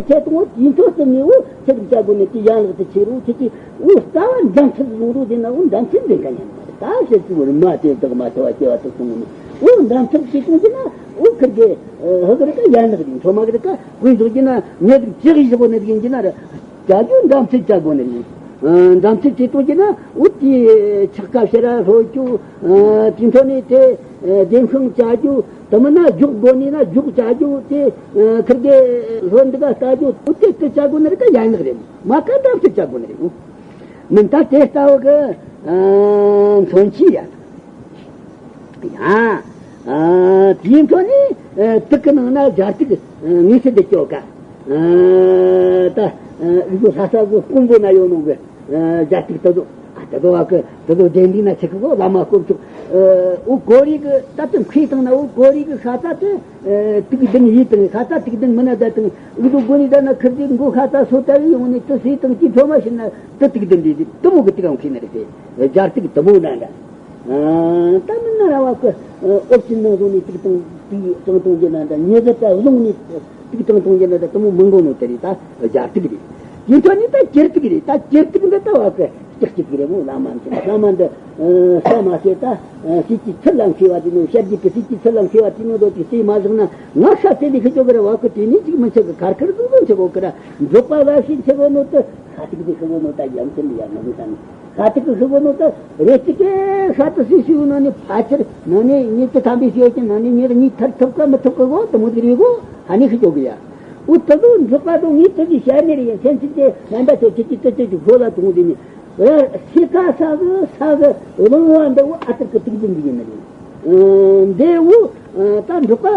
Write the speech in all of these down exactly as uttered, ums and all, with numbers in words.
ཆེ་དང་པོ་དེའི་འཕྲོ་བརྟེན་ནས་འོ་ཆེ་རིགས་བྱ་དགོས་ནས་དེ་ཡན་ལག་ཏུ་ཆེ་རུ་ཁྱེད་ཀྱིས་འོ་རྩ་བ་འགྲན་ཚུལ་བཟུང་རོགས་ཟེར་ན་འོ་འགྲན་ཚུལ་འཛིན་མཁན་ཡང་མ་རེད། ད་ཕྱི་ཚུལ་རིན་མ་དེ་དག་མ་ཐུབ་པ་སྐྱེ་བ་དུ་སོང་ནས་འོ་འགྲན་ཚུལ་ཅིག་གོང་གྱི་ན་འོ་ཁིར་གི་ཧི་གི་རི་ཀ་ཡན་ལག་རིགས་མཐོ་དམའ་གི་རི་ཀ་དགོས་འཇོག་གྱི་ན་ཉེ་རིགས་ཅི་གི་བཞག་གོ་ནས་རིགས་ཡིན་གྱི་ན་ར། བྱ་རྒྱུ་འགྲན་ཚུལ་བྱ་དགོས་ནི་རེད། འགྲན་ཚུལ་བྱེད་དུས་ཀྱི་ན་འུ་དེའི་ཆག་ཁ་ཕྱིར་ར་ལྷོད་རྒྱུ། དེ་འཕྲོ་ནས་དེ་བདེན་དཔང་བྱ་རྒྱུ་དུ་མི་ན་རྒྱུག་དགོས་ནི་ན་རྒྱུག་བྱ་རྒྱུ་དེ་ཁིར་གེ་ལྷོད་འདི་ག་ལྟ་རྒྱུ་འུ་དེ་དེ་བྱ་དགོས་ནི་རེད་ཀ་ཡན་ལག་རེད། མ་ཀ་འགྲན་ཚུལ་བྱ་དགོས་ནི་རེད། མིན་ད་དེ་ལྟ་བུ་གི་མཚོན་ཆའི་ཡ། ཡ། ཨ། དེའི་འཕྲོ་ནས་ཨ། དུག་གི་ནང་ན་སྦྱར་དུག་ཨ། ངེས་སེ་འདི་ཅོ་ཀ་ཨ། ད་ཨ། འུ་ཚོ་ལྷ་ས་གི་དཔོན་པོ་ན་ཡོད་ནོ་གི་ཨ། སྦྱར་དུག་དེ་ཚོ་ཨ། དེ་ཚོ་བ་གི་དེ་ཚོ་བདེན་འདི་ན་ཆི་གི་གོ་བླ་མ་སྐོར་ཚུགས་ཨ། འུ་གོ་རི་གི་ད་དུང་ཁུའི་དང་ན་འུ་གོ་རི་གི་ཤ་ཚ་དེ་ཨ། དུག་ལྡན་ཡིད་དང་ཤ་ཚ་དུག་ལྡན་མི་ན་ད་དང་འུ་ཚོ་གོ་རི་ད་ན་ཁིར་དེ་མགོ་ཤ་ཚ་སོ་ད་ཡི་ཡོང་ནས་དུ་སེ་དང་གི་ཐོ་མ་ཤི་ན་དུ་དུག་ལྡན་འདི་དུ་མོ་གི་དུག་ཨང་ཁུའི་ན་རེད་དེ་སྦྱར་དུག་དུ་མོ་ན་འདྲ། ད་མི་ན་ར་བ་ཀི་ཨོབ་ཅིན་ནང་བཟུང་ནས་ཏིག་ཏང་ཏིག་ཏང་ཏང་རྒྱུ་ན་འདྲ་ཉེ་ཟད་ད་བཟུང་ནས་ཏིག་ཏང་ཏང་རྒྱུ་ན་འདྲ་དུ་མོ་མི་འགོ་ནོ་དེ་རེད། ད་སྦྱར་ཏིག་རེད། དེ་ཚོ་ནི་ད་སྐྱེར་ཏིག་རེད། ད་སྐྱེར་ཏིག་འདི་ད་བ་ཀི་ལྕགས་ཅིག་རེད་མོ། བླ་མ་འདི་བླ་མ་འདི་ས་མ་ཤེས་ད་སྲིད་ཀྱི་ཚུལ་ལ་མཁས་པ་དེ་ནོ་ཤར་རྒྱུད་ཀྱི་སྲིད་ཀྱི་ཚུལ་ལ་མཁས་པ་དེ་ནོ་དོ་ཅིག་སྲིད་མ་བཞག་ན་ང་ཤ་ཚེ་ལས་ཤི་ཅོ་གི་ར་བ་ཀི་དེ་ནི་ཅིག་མི་ཆག་གི་ཁར་ཁར་ཟུག་ཟུག་ཆི་གོ་ཀི་ར་འབྲོག་པ་བ་ཤིན་ཆི་གོ་ནོ་དུ་ཤ་ཏིག་དེ་ཤི་གོ་ནོ་ད་ཡ་མཚན་ལ་ཡ་ང་མི་ས་ནི། ཤ་ཏིག་གི་ཤི་གོ་ནོ་ད་རེ་ཅིག་གི་ཤ་ཏི་སི་ཤི་གོ་ནོ་ནི་ཕ་ཆེར་ནོ་ནི་ཉི་ཙི་ཐམ་པའི་ཤི་ཡོད་ཀྱི་ནོ་ནི་ཉི་ཉི་ཐར་ཐུབ་ཀ་མི་ཐུབ་ཀ་གོ་དུ་མོ་དི་རི་གོ་ཧ་ནི་ཤི་ཅོ་གི་ཡ། འུ་ད་དུ་འབྲོག་པ་དུ་ངི་ཏི་ཅི་ཤ་ནི་རི་ཡ་སེམས་ཅི་ཅི་མན་པ་ཏོ་ཅི་ཅི་ཏི་ཅི་ཅི་ཤོ་ལ་དུ་མོ་དི་ནི། སེ་ཀ་ས་གི་ས་གི་རླུང་བ་འདི་འུ་ཨ་ཏི་གི་ཏིག་ཏིག་འདི་ཡིན་ནི་རེད། འདི་འུ་ད་འབྲོག་པ་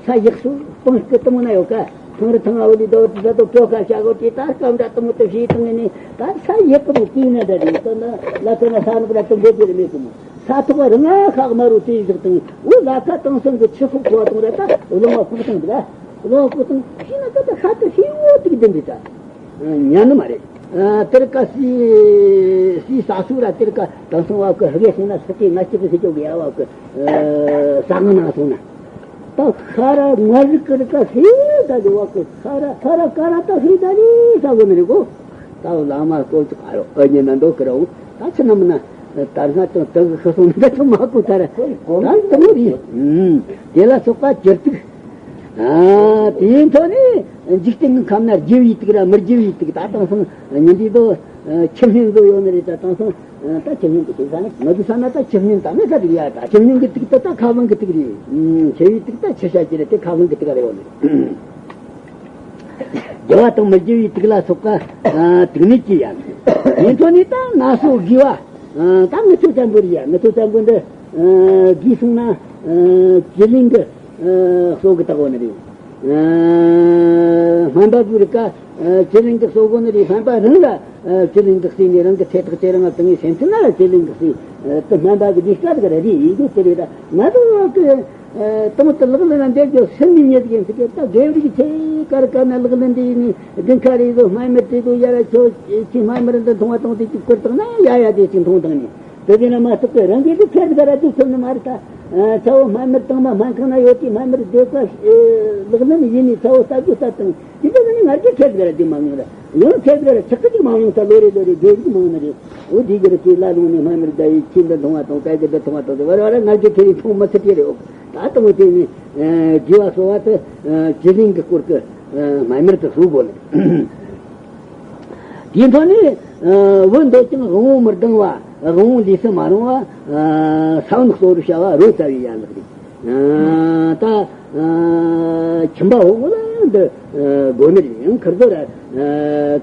ས་ཡག་སུ་སྤང་སྐུ་དུ་མོ་ན་ཡོད་ཀ་ཐང་རི་ཐང་ཨ་བོ་ལི་དོ་ཏི་ད་དོ་ཀྲོ་ཁ་ཤ་གོ་ཏི་ད་སྐམ་འདྲ་དུ་མོ་ཏི་ཤི་ཐང་ནི་ད་ས་ཡག་གི་མོ་ཏི་ན་འདྲ་རེད། དོ་ན་ལ་དོ་ན་ས་ནུ་ག་ད་དུ་འབོད་པི་རི་མེད་གི་མོ་ས་ཐོག་རི་ང་ཁག་མ་རུ་ཏི་ཟིག་དང་འུ་ལ་ཁ་དང་སོང་གི་ཆུ་ཧུག་གོ་དང་ར་ད་རླུང་བ་ཧུག་དང་འདི་ར་རླུང་བ་ཧུག་དང་ཤི་ན་ད་ད་ཤ་ཏི་ཤི་འུ་ཏིག་འདི་འདི་ད། ཉན་ནི་མ་རེད། ཨ། དེར་ཀ་སི་སི་ས་སུ་ར་དེར་ཀ་དང་སོང་བ་ཀི་ཧ་གེ་སོང་ན་སི་ཏི་ང་ཅི་གི་སི་ཅོ་གི་ཡ་བ་ཀི་ཨ། ས་གང་ན་སོང་ན། ད་ཁ་ར་ང་རི་ཀི་རི་ཀ་སི་ད་ལི་བ་ཀི་ཁ་ར་ཁ་ར་ཀ་ར་ད་ཧི་ད་ལི་ས་གོ་ནི་རི་གོ། ད་བླ་མ་སྐོར་ཅིག་ཨ་རོ་ཨ་ཉེ་ན་འདོ་ཀི་ར་འུ་ད་ཚི་ན་མི་ན་ད་སྔ་ཏང་ད་གི་ཤི་སོང་ན་ད་ཚི་མ་ཀུ་ད་ར་ད་ད་མོ་རི། ཨུམ། དེ་ལ་སོགས་པ་གྱུར་ཏིག་ཨ། དེའི་འཕྲོ་ནས་འཇིག་རྟེན་གྱི་ཁམས་ན་རྒྱུ་བའི་དུག་ར་མི་རྒྱུ་བའི་དུག་ད་དེང་སང་ཉིན་དེ་དུ་ཁྱི་སྨན་བཟོ་ཡོད་ནི་རེད། ད་དེང་སང་ད་ཁྱི་སྨན་གྱི་དུག་ས་ནི་ང་ཚོ་ས་ན་ད་ཁྱི་སྨན་ད་མེད་ས་དུག་ཡ། ད་ཁྱི་སྨན་གྱི་དུག་ད་ད་ཁ་རླངས་གི་དུག་རེད། ཁྱི་བའི་དུག་ད་ཁྱི་ཤ་གི་རེད། དེ་ཁ་རླངས་གི་དུག་རེད་ཡོད་ནི་རེད། རྒྱུ་བ་དང་མི་རྒྱུ་བའི་དུག་ལ་སོགས་པ་དུག་ནད་ཀྱི་ཡ། དེའི་འཕྲོ་ནས་ད་ན་སོ་རྒས་པ། ད་ངི་ཚོ་ཙམ་པོ་རེད་ཡ། ངི་ཚོ་ཙམ་པོ་འདི་རྒས་སོང་ན་བྱི་ལིང་གི་གསོ་གི་བཏགས་ཡོད་ནི་རེད། སྨན་པ་གུ་རི་ཀ་བྱི་ལིང་གི་གསོ་གོ་ནི་རེད། སྨན་པ་རང་ལ་བྱི་ལིང་གི་གསོས་ནས་རང་གི་ཚེ་ཐག་ཇེ་རིང་ང་བཏང་ངས་སེམས་ཅན་ལ་བྱི་ལིང་གི་གསོས་དུ་སྨན་པ་གི་ལས་ཀ་དེ་ག་རེ་རེད་ཡིན་རྒྱུ་དེ་རེད། ད་ང་ཚོ་བ་གི་དང་དུ་ལག་ལེན་ལ་འདེབས་རྒྱུ་སེམས་ནི་ཉེ་ཟིག་ཡིན་ཟིག་གི་ད་དགེ་བ་རིགས་ཆེ་གར་ག་ན་ལག་ལེན་འདི་ཡིན་ནི་དགུན་ཁ་རེ་ཟོ་སྨན་མི་དྲི་དུ་ཡ་ར་ཆོ་ཆི་སྨན་མི་ར་འདི་མཐོང་བ་དང་དེ་ཅིག་བསྐུར་དང་ན་ཡ་ཡ་དེ་ཅིག་མཐོང་དང་ནི། དེ་དེ་ན་མ་གཏོགས་པའི་རང་གི་འདི་ཁྱེད་ཀྱི་ར་འདི་ཚོ་ནི་མ་རེད། ད་ཚ་བོ་སྨན་མི་དང་མ་སྨན་ཁང་ན་ཡོད་དེ་སྨན་མི་སྡེ་བ་ལག་ལེན་ཡིན་ནི་ཚ་བོ་ལྟ་རྒྱུ་ལྟ་དང་དེ་འདྲ་ནི་ང་རྒྱལ་ཁྱེད་ཀྱི་ར་འདི་མ་ཡོང་ར་ཡང་ཁྱེད་ཀྱི་ར་ཆག་ཏུ་ཅིག་མ་ཡོང་ད་ལོ་རེ་ལོ་རེ་དགེ་རིགས་མང་ནི་རེད། འོ་དེ་གི་ར་ཁྱེད་ལ་ལུང་ནི་སྨན་མི་ལྡ་ཡི་ཁྱེད་འདི་མཐོང་བ་དང་སྐད་ཀྱི་འདི་མཐོང་བ་དང་དེ་བ་ར་བ་ར་ང་རྒྱལ་ཁྱེད་ཡི་མཐོང་མི་ཚུད་ཀྱི་རེད། འོ་ད་དང་བོ་དེ་ནི་དགེ་བ་གསོ་བ་དེ་བྱི་ལིང་གི་སྐོར་གི་སྨན་མི་ར་དེ་གསོ་དགོས་ནི། དེའི་འཕྲོ་ནས་བུ་འདོད་ཅིང་དབང་པོ་མི་ལྡང་བ། དབང་པོ་ལུས་སུ་མ་རུང་བ། ས་བོན་གཙོ་བོར་བྱ་བ་རོ་ཙ་བའི་ཡན་ལག་རེད། ད་ཁྱིམ་པ་འོ་ངོ་ལ་འདི་དགོས་ནི་རེད། ཡང་ཁིར་ཚོ་ར་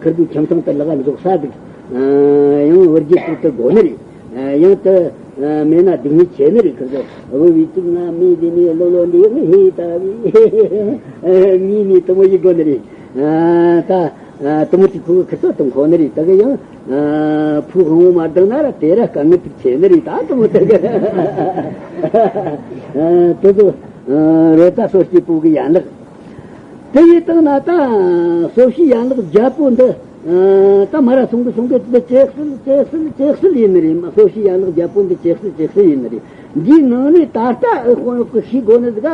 ཁིར་ཚོའི་ཁྱིམ་ཚང་དུ་ལག་འཛུགས་ས་འདུག་ཡང་བུ་རྒྱུད་དུ་དུ་དགོས་ནི་རེད། ཡང་དུ་མེད་ན་སྡུག་བསྔལ་ཆེ་ནི་རེད། ཁིར་ཚོ་བུ་བའི་གཙུག་ན་མི་འདི་ནི་ལོ་ལོ་འདི་ཧེ་ད་བི་མི་ནི་དུ་མོ་ཡི་དགོས་ནི་རེད། ད། དུ་མོ་དེ་ཕུ་གུ་ཁི་ཚོ་དང་ཁོ་ནི་རེད། ད་གི་ཡང་ཕུ་གུ་ཧོང་མ་བཏང་ན་ར་དེ་ར་དཀའ་ངལ་ཅིག་ཆེ་ནི་རེད། ད་དུ་མོ་དེ་གི་དེ་ཚོ་རོ་ཙ་གསོ་བྱེད་པོ་གི་ཡན་ལག་དེ་ཡིན་བཏང་ན། ད་གསོ་བྱེད་ཡན་ལག་བརྒྱད་པོ་འདི་ད་མ་ར་སོང་གི་སོང་གི་འདི་ཇེ་གསལ་ཇེ་གསལ་ཇེ་གསལ་ཡིན་ནི་རེད། གསོ་བྱེད་ཡན་ལག་བརྒྱད་པོ་འདི་ཇེ་གསལ་ཇེ་གསལ་ཡིན་ནི་རེད། འདིའི་ནང་ནས་ད་ལྟ་ཨེ་དཔང་ཡོད་གི་ཤེས་དགོས་ནི་ཟིག་ག་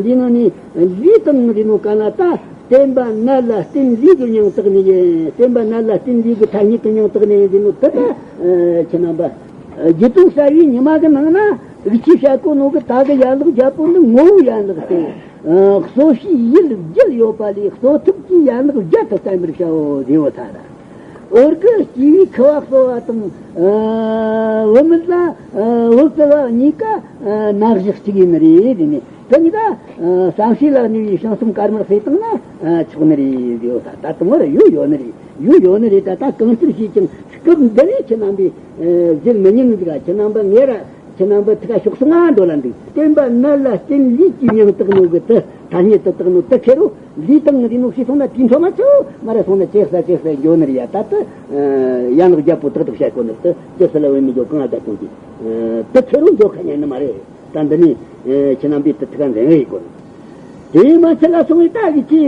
འདིའི་ནང་ནས་ལུས་དང་རི་མོ་ག་ན་ད། བསྟན་པ་ནད་ལ་བརྟེན་ལུས་ཀྱི་མྱིང་བཏགས་ནས་ཡིན། བསྟན་པ་ནད་ལ་བརྟེན་ལུས་ཀྱི་ཐ་སྙད་ཀྱི་མྱིང་བཏགས་ནས་ཡིན་ཟེར་ནོ་དེ་ད་ཁྱེད་རྣམ་པ། རྒྱུད་དོན་གསལ་བའི་ཉི་མ་གི་ནང་ན་འུ་ཆོས་བཤད་གོ་ནོ་གི་ད་གི་ཡན་ལག་བརྒྱད་པོ་འདི་ངོ་བོའི་ཡན་ལག་སྟེ། གསོ་བྱའི་ཡུལ་བརྒྱད་ཡོད་པ་ལས་གསོ་ཐབས་ཀྱི་ཡན་ལག་བརྒྱད་དུ་བསྟན་པར་བྱའོ་ཟེར་བ་ད་ར། འོར་གི་སྐྱེ་བའི་ཁུ་བ་གསོ་བ་དང་། བུད་མེད་ལ་བུ་བཙའ་བ་གཉིས་ཀ་ན་གཞི་གཅིག་ཡིན་ནི་རེད་ཟེར་ནས། དེ་གཉིས་ཀ་བསམ་ཤེས་ལ་གནས་པའི་བྱང་སེམས་དཀར་དམར་ཟས་བཏང་ན་ཆོག་ནི་རེད་ཟེར་བ་ད་ད་དུང་བར་ཡོད་ཡོད་ནི་རེད། ཡོད་ཡོད་ནི་རེད། ད་ད་གང་ལྟར་བྱས་ཀྱང་སྐབས་འདི་ནས་ཁྱེད་རྣམ་པས་བརྗེད་མི་ཉན་ཟིག་ཁྱེད་རྣམ་པ་ངེད་ར་ཁྱེད་རྣམ་པ་ཐུགས་ཤོག་སོང་ང་འགྲོ་ལ་འདུག་བསྟན་པ་ནད་ལ་བརྟེན་ལུས་ཀྱི་མྱིང་བཏགས་ནོ་གི་དེ་ཐ་སྙད་དུ་བཏགས་ནོ་དེ་ཁེ་རོ། ལུས་དང་ངི་ནོ་ཤི་སོང་ན་དེའི་འཕྲོ་མ་ཆུ་མ་ར་སོང་ན་ཅེག་ས་ཅེག་ས་འགྱོ་ནི་རེད་ཡ། ད་དེ་ཡན་ལག་བརྒྱད་པོ་ཏག་ཏག་བཤད་གོ་ནི་དེ་ཅེག་ས་ལ་བས་མི་འགྱོ་གང་ཨ་ད་གོང་གི་དེ་ཁེ་རོ་འགྱོ་ཁ་ཉན་ནི་མ་རེད། ད་འདི་ནི་ཁྱེད་རྣམ་པས་དེ་ཐུགས་ཀ་འཛིན་ཡོད་གོ་ནི། དེ་མ་ཚད་ལ་སོང་བའི་ད་གི་ཅི།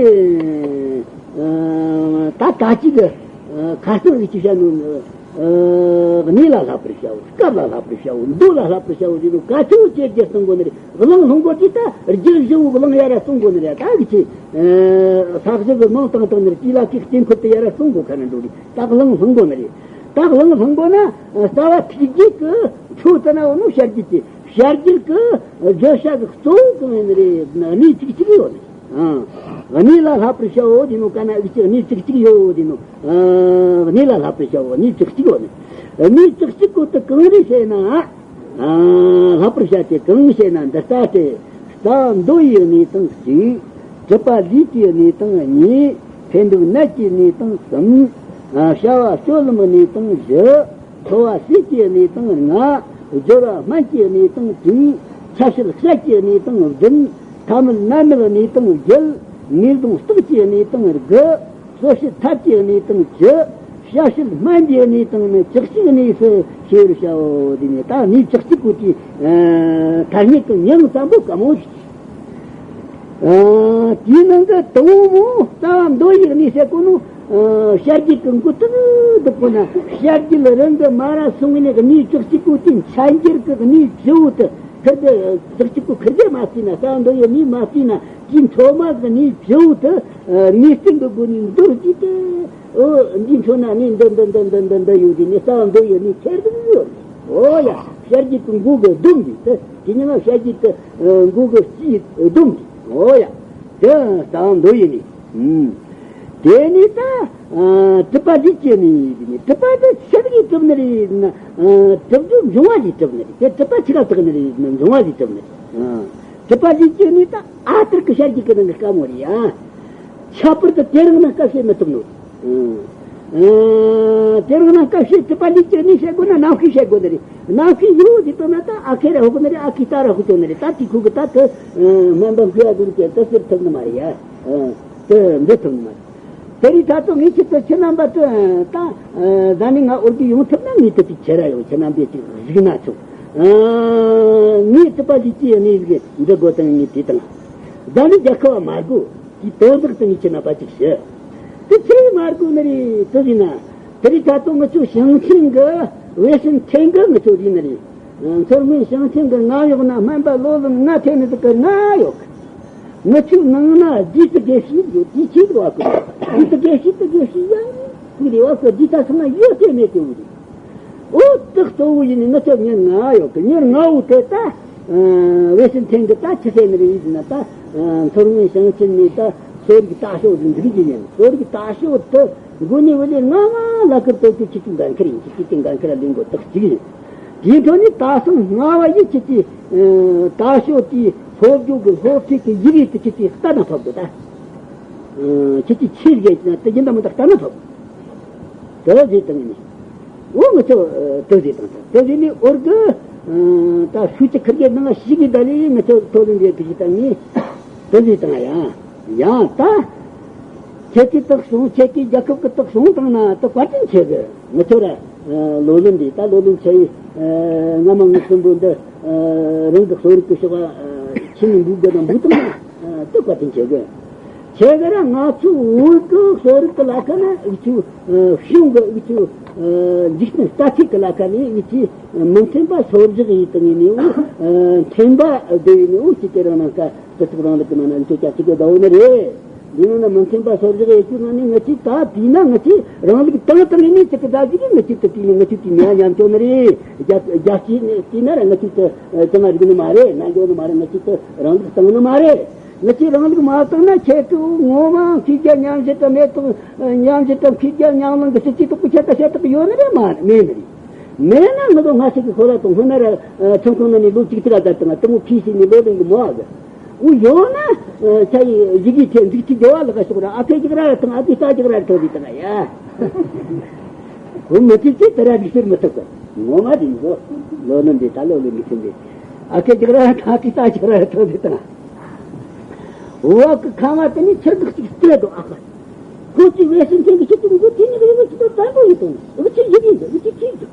ད་ད་ཅི་གི་ཁ་སང་གི་ཅི་བཤད་ནོ། གནས་ལ་བསླབ་པར་བྱའོ། སྐབས་ལ་བསླབ་པར་བྱའོ། མདོ་ལ་བསླབ་པར་བྱའོ་ཟེར་ནོ་ག་ཚོད་ཅེ་རྒྱལ་གཏོང་དགོ་ནི་རེད། གླེང་སློང་དགོ་དེ་ད་རྒྱུ་བཞི་བོ་གླེང་ཡ་ར་གཏོང་དགོ་ནི་རེད། ད་གི་ཅི། ས་གཞི་གི་མིང་བཏང་བཏང་ནི་རེད། དེ་ལ་གི་སྐྱེ་འཁོར་དེ་ཡ་ར་གཏོང་དགོ་ཁ་ན་འགྲོ་རེད། ད་གླེང་སློང་དགོ་ནི་རེད། ད་གླེང་སློང་དགོ་ན་རྩ་བ་ཐུགས་རྒྱུད་གི་འཕྲོ་ཙ་ན་འོ་ནོ་བཤད་རྒྱུད་ཀྱི། བཤད་རྒྱུད་ཀྱི་བརྗོད་བྱ་གི་གཙོ་བོ་གང་ཡིན་རེད་ན་གནས་ཚིག་གཅིག་ཡོད་ནི། གནས་ལ་བསླབ་པར་བྱའོ་དེ་ནོ་ག་ན་འུ་ཅག་གནས་ཚིག་གཅིག་ཡོད་དེ་ནོ། གནས་ལ་བསླབ་པར་བྱའོ། གནས་ཚིག་གཅིག་ཡོད་ནི། གནས་ཚིག་གཅིག་གོ་དེ་གང་རེད་ཟེར་ན། བསླབ་པར་བྱ་དེ་གང་ཟེར་ན་འདི་ལྟ་སྟེ། རྩ་བ་མདོ་ཡི་གནས་སྟངས་གཅིག་གྲུབ་པ་ལུས་ཀྱི་གནས་སྟངས་གཉིས། འཕེན་སྡུག་ནད་ཀྱི་གནས་སྟངས་གསུམ། བྱ་བ་སྤྱོད་ལམ་གནས་སྟངས་བཞི། འཚོ་བ་ཟས་ཀྱི་གནས་སྟངས་ལྔ། སྦྱོར་བ་སྨན་གྱི་གནས་སྟངས་དྲུག་ཆ་བྱད་བཤད་ཀྱི་གནས་སྟངས་བདུན། ཐ་མལ་མནར་མེད་གནས་སྟངས་བརྒྱད། ངེས་འབྱུང་རྟགས་ཀྱི་གནས་སྟངས་དགུ། གསོ་བྱེད་ཐབས་ཀྱི་གནས་སྟངས་བཅུ། བྱ་བྱེད་སྨན་གྱི་གནས་སྟངས་ནི་བཅུ་གཅིག་གནས་སུ་ཤེས་པར་བྱའོ། དེ་ནས་ད་གནས་བཅུ་གཅིག་པོ་དེ་ཐ་སྙད་དུ་མྱིང་ཙམ་པོ་ག་མོ་ཞིག་དེའི་ནང་གི་དང་པོ་རྩ་བ་མདོ་ཡི་གནས་ཟེར་གོ་ནོ། བཤད་རྒྱུད་ཀྱི་མགོ་ཏུ་ཏུ་པོ་ན་བཤད་རྒྱུད་རང་གི་མ་ར་སོང་ནས་གནས་བཅུ་གཅིག་པོ་དེ་མཚན་འགྱུར་གྱི་གནས་བཅུ་བོ་དེ་ཁིར་དེ་བཅུ་གཅིག་པོ་ཁིར་དེ་མ་བརྩིས་ན། རྩ་བ་མདོ་ཡི་གནས་མ་བརྩིས་ན་དེའི་མཐོ་དམའ་གི་གནས་བཅུ་བོ་དེ་ངེས་བསྟན་གྱི་སྒོ་ནས་མདོར་བསྡུས་ཏེ། འོ་འདིའི་མཐོ་ན་གནས་འདི་འདི་འདི་འདི་འདི་འདི་ཡོད་དེ་ནས་རྩ་བ་མདོ་ཡི་གནས་ཁེར་དུ་ཡོད། འོ་ཡ། བཤད་རྒྱུད་ཀྱི་མགོ་གི་སྡོམ་འདི་དེ་དེ་ཉིན་ལ་བཤད་རྒྱུད་ཀྱི་མགོ་གི་སྤྱིའི་སྡོམ་འདི། འོ་ཡ། དེ་རྩ་བ་མདོ་ཡི་གནས། དེ་ནས་ད་གྲུབ་པ་ལུས་ཀྱི་གནས་ཡིན་ནས། གྲུབ་པ་དེ་ཆི་ཟིག་གིས་གྲུབ་ནི་རེད་ན། གྲུབ་རྒྱུ་འབྱུང་བ་ལས་གྲུབ་ནི་རེད། དེ་གྲུབ་པ་ཆི་ག་བཏགས་ནི་རེད་ན་འབྱུང་བ་ལས་གྲུབ་ནི་རེད། གྲུབ་པ་ལུས་ཀྱི་གནས་ད་ཨ་ཐུར་གི་བཤད་རྒྱུད་ཀྱི་ནང་གི་དཀའ་མོ་རེད་ཡ། ཁྱད་པར་དུ་དེ་རིང་ན་སྐབས་ཤེས་མི་ཐུབ་ནོ། ཨ། དེ་རིང་ན་སྐབས་ཤེས་གྲུབ་པ་ལུས་ཀྱི་གནས་བཤད་དགོས་ན་རྣམ་ཤེས་བཤད་དགོས་ནི་རེད། རྣམ་ཤེས་ཡོད་དེ་ལྟ་ན་ད་ཨ་ཁེ་ར་ཧོ་གི་ནི་རེད། ཨ་ཁེ་ད་ར་ཧོ་ཅོ་ནི་རེད། ད་དེ་ཁུ་གི་ད་དེ་སྨན་པ་མཁས་ཡ་དུ་ཀྱི་དེ་ཟེར་ཐུབ་ནི་མ་རེད་ཡ། དེ་འདི་ཐུབ་ནི་མ་རེད། དེ་རིང་ད་དུང་ངས་ཁྱེད་ཚོ་ཁྱེད་རྣམ་པ་དུ་ད་ཟ་ནི་ང་འོར་གི་ཡོང་ཐུབ་ན་ངས་དེ་དུ་ཁྱེད་ར་ཡོང་། ཁྱེད་རྣམ་པས་ཅིག་གཟིགས་ན་ཆོག་ངས་གྲུབ་པ་ལུས་ཀྱི་གནས་ཟིག་འདི་དགོས་དང་ངས་དེ་དང་ཟ་ནི་རྒྱལ་ཁབ་བ་མ་དགོས། དེའི་དོན་དག་དེ་ངས་ཁྱེད་རྣམ་པ་ཅིག་ཞུ། དེ་ཆི་མ་དགོས་ནི་རེད་དེ་ཟིན་ན། དེ་རིང་ད་དུང་ངི་ཆོ་ཞིང་ཆེན་གི་ཝེ་ཤིན་ཐན་གི་ངི་ཆོ་རིག་ནི་རེད། མཚོ་སྔོན་ཞིང་ཆེན་གི་ང་ཡོག་ན་སྨན་པ་ལོ་ལོན་ང་ཐེ་ནི་དུ་གི་ང་ཡོག་ངི་ཆོ་ནང་ན་ཇི་ཏི་དགེ་བཤེས་ཡོད། དེ་ཆེ་གི་བ་གི་ཇི་ཏི་དགེ་བཤེས་དུ་དགེ་བཤེས་ཡང་ཐུག་རེ་བ་གི་ཇི་ད་སོང་ན་ཡོད་དེ་མེད་དེ་བུ་རེད། འོ་དེ་གཙོ་བོ་ཡིན་ནི་ངི་ཆོ་ཉེར་ལྔ་ཡོད་གི། ཉེར་ལྔ་བོ་དེ་ད་ཝེ་ཤིན་ཐན་གི་ད་ཆི་ཟེར་ནི་རེད་ཡིན་ན། ད་མཚོ་སྔོན་ཞིང་ཆེན་ནས་ད་གསོ་རིག་ལྟ་ཞོག་འདི་འཛུགས་ཀྱི་ཡིན། གསོ་རིག་ལྟ་ཞོག་དེ་འགོ་ནས་བུ་ལས་ལྔ་ལྔ་ལ་ཁུར་དོ་ཅིག་ཆི་ཅིག་འགན་ཁུར་ཡིན། ཆི་ཅིག་དེ་འགན་ཁུར་ལེན་དགོས་དག་ཅིག་ཡིན། དེའི་ཐོག་ནས་ད་སང་ལྔ་བ་ཡིན་ཆི་ཅིག་ལྟ་ཞོག་དེའི་སློབ་སྦྱོང་གི་སློབ་ཁྲིད་ཀྱི་ཡི་གེ་དེ་ཆི་ཅིག་ལྟ་ན་ཕབ་དགོས། ད་ཆི་ཅིག་ཆི་ཟིག་ཡིན་ན་དེ་ཡིན་ད་མི་ད་ལྟ་ན་ཕབ་དགོས། དེ་ཟེར་དང་ནི། འོ་ང་ཚོ་དེ་ཟེར་དང་ད་དེ་ཟེར་ནི་འོར་གི་ད་སུ་ཅི་ཁིར་གི་ནང་ཞིག་གི་ད་ལི་ང་ཚོ་ཐོ་ལིན་གི་གི་ཞིག་དང་ནི་དེ་ཟེར་དང་ཡང་ཡང་ད་ཁྱེད་ཀྱི་རྟགས་སོང་། ཁྱེད་ཀྱི་རྒྱལ་ཁབ་ཀྱི་རྟགས་སོང་བཏང་ན་ད་བཀའ་དྲིན་ཆེ་གི། ང་ཚོ་ར་ལོ་ལོན་འདི་ད་ལོ་ལོན་ཆེ་ཡི་སྔ་མ་ངུ་གསུམ་པོ་འདི་རང་གི་གསོ་རིག་གི་ཤོག་ཁྱིམ་འབུ་དགོས་དང་འབུ་དང་ན་ད་བཀའ་དྲིན་ཆེ་གི། ཁྱེད་ཀྱི་ར་ང་ཚོ་བོད་ཀྱི་གསོ་རིག་གི་ལ་ཁ་ན་འུ་ཆུ་གཞུང་གི་འུ་ཆུ་འཇིག་རྟེན་ལྟ་ཚིག་གི་ལ་ཁ་ནས་འུ་ཆུ་མི་མཐུན་པ་སོར་བཞག་ཡིན་དང་ཡིན་ནི་འུ་མཐུན་པ་སྡོད་ཡིན་ནི་འུ་ཅི་དེ་རང་ནང་ཀ་སྤྱི་ཚོགས་རིང་ལུགས་ཀྱི་ནང་ན་འུ་ཆུ་ཀྱ་གཅིག་གི་ཟླ་བོ་ནི་རེད། འདི་ནང་ན་མི་མཐུན་པ་སོར་བཞག་ཡོད་རྒྱུ་ནང་ནས་ང་ཚོས་ད་དེས་ན་ང་ཚོས་རང་ལུགས་དང་དང་ནས་ཅིག་གི་ད་ཅིག་གིས་ང་ཚོས་ད་དེས་ནས་ང་ཚོས་དེ་ནས་ཉམས་ཆོག་ནི་རེད། རྒྱ་རྒྱ་སྐྱེས་ནས་བལྟས་ན་ར་ང་ཚོས་ད་ཅང་རིག་ནི་མ་རེད། ན་འགྱོ་ནི་མ་རེད། ང་ཚོས་ད་རང་ལུགས་བཏང་ནི་མ་རེད། ང་ཚོས་རང་ལུགས་མ་བཏང་ན་ཁྱེད་ཚོ་ངོ་མ་མཁས་རྒྱ་ཉམས་བཞེས་དང་མེད་དང་ཉམས་བཞེས་དང་མཁས་རྒྱ་ཉམས་ལང་གི་སྲིད་ཇུས་དག་པོ་ཁྱེད་ད་བཤད་དག་གི་ཡོད་ནི་རེད། མ་མེད་ནི་རེད། མེད་ན་ང་ཚོ་སྔ་ཕྱི་གི་ཁོ་ར་དང་སྔོན་མ་ར་ཁྲིམས་ཁང་ནང་ནས་ལོ་གཅིག་དྲུག་ལ་བསྡད་དང་དེ་མོ་ཕྱིས་ཕྱིས་ནས་ལོ་ལོན་གི་མོ་ཨ་གི། འུ་ཡོང་ན་ཆ་ཡི་ཡི་གེ་ཁྲེ་འཛུགས་ཁྲི་རྒྱལ་བ་ལ་ག་ཤོག་ར་ཨ་ཕས་ཅིག་ར་དང་ཨ་ཕས་ས་ཅིག་ར་ཐོག་ཟིག་དང་ཡ། འུ་མི་ཚེ་ཅིག་དེ་ར་རིག་ཟེར་མི་ཐུབ་གི། ངོ་མ་དེ་ཡིན་གོ། ལོ་ལོན་དེ་ད་ལོ་ལོན་མི་ཚེ་འདི་ཨ་ཕས་ཅིག་ར་དང་ཨ་ཕས་ས་ཅིག་ར་ཐོག་ཟིག་དང་། འུ་བ་གི་ཁ་མ་དེ་ནི་ཆེར་འདུག་ཅིག་སྟེ་དོ་ཨ་ཁ། ཁོ་ཚོས་བེ་སྲིན་ཅན་གྱི་ཆེད་དུ་མགོ་ཐེ་ནི་གི་རི་བོ་ཆེ་དོ་བཙན་པོ་ཡིན་དང་། འུ་ཚོས་ཡིད་ཡིན་དང་འུ་ཚོས་ཁྱིས་དང་།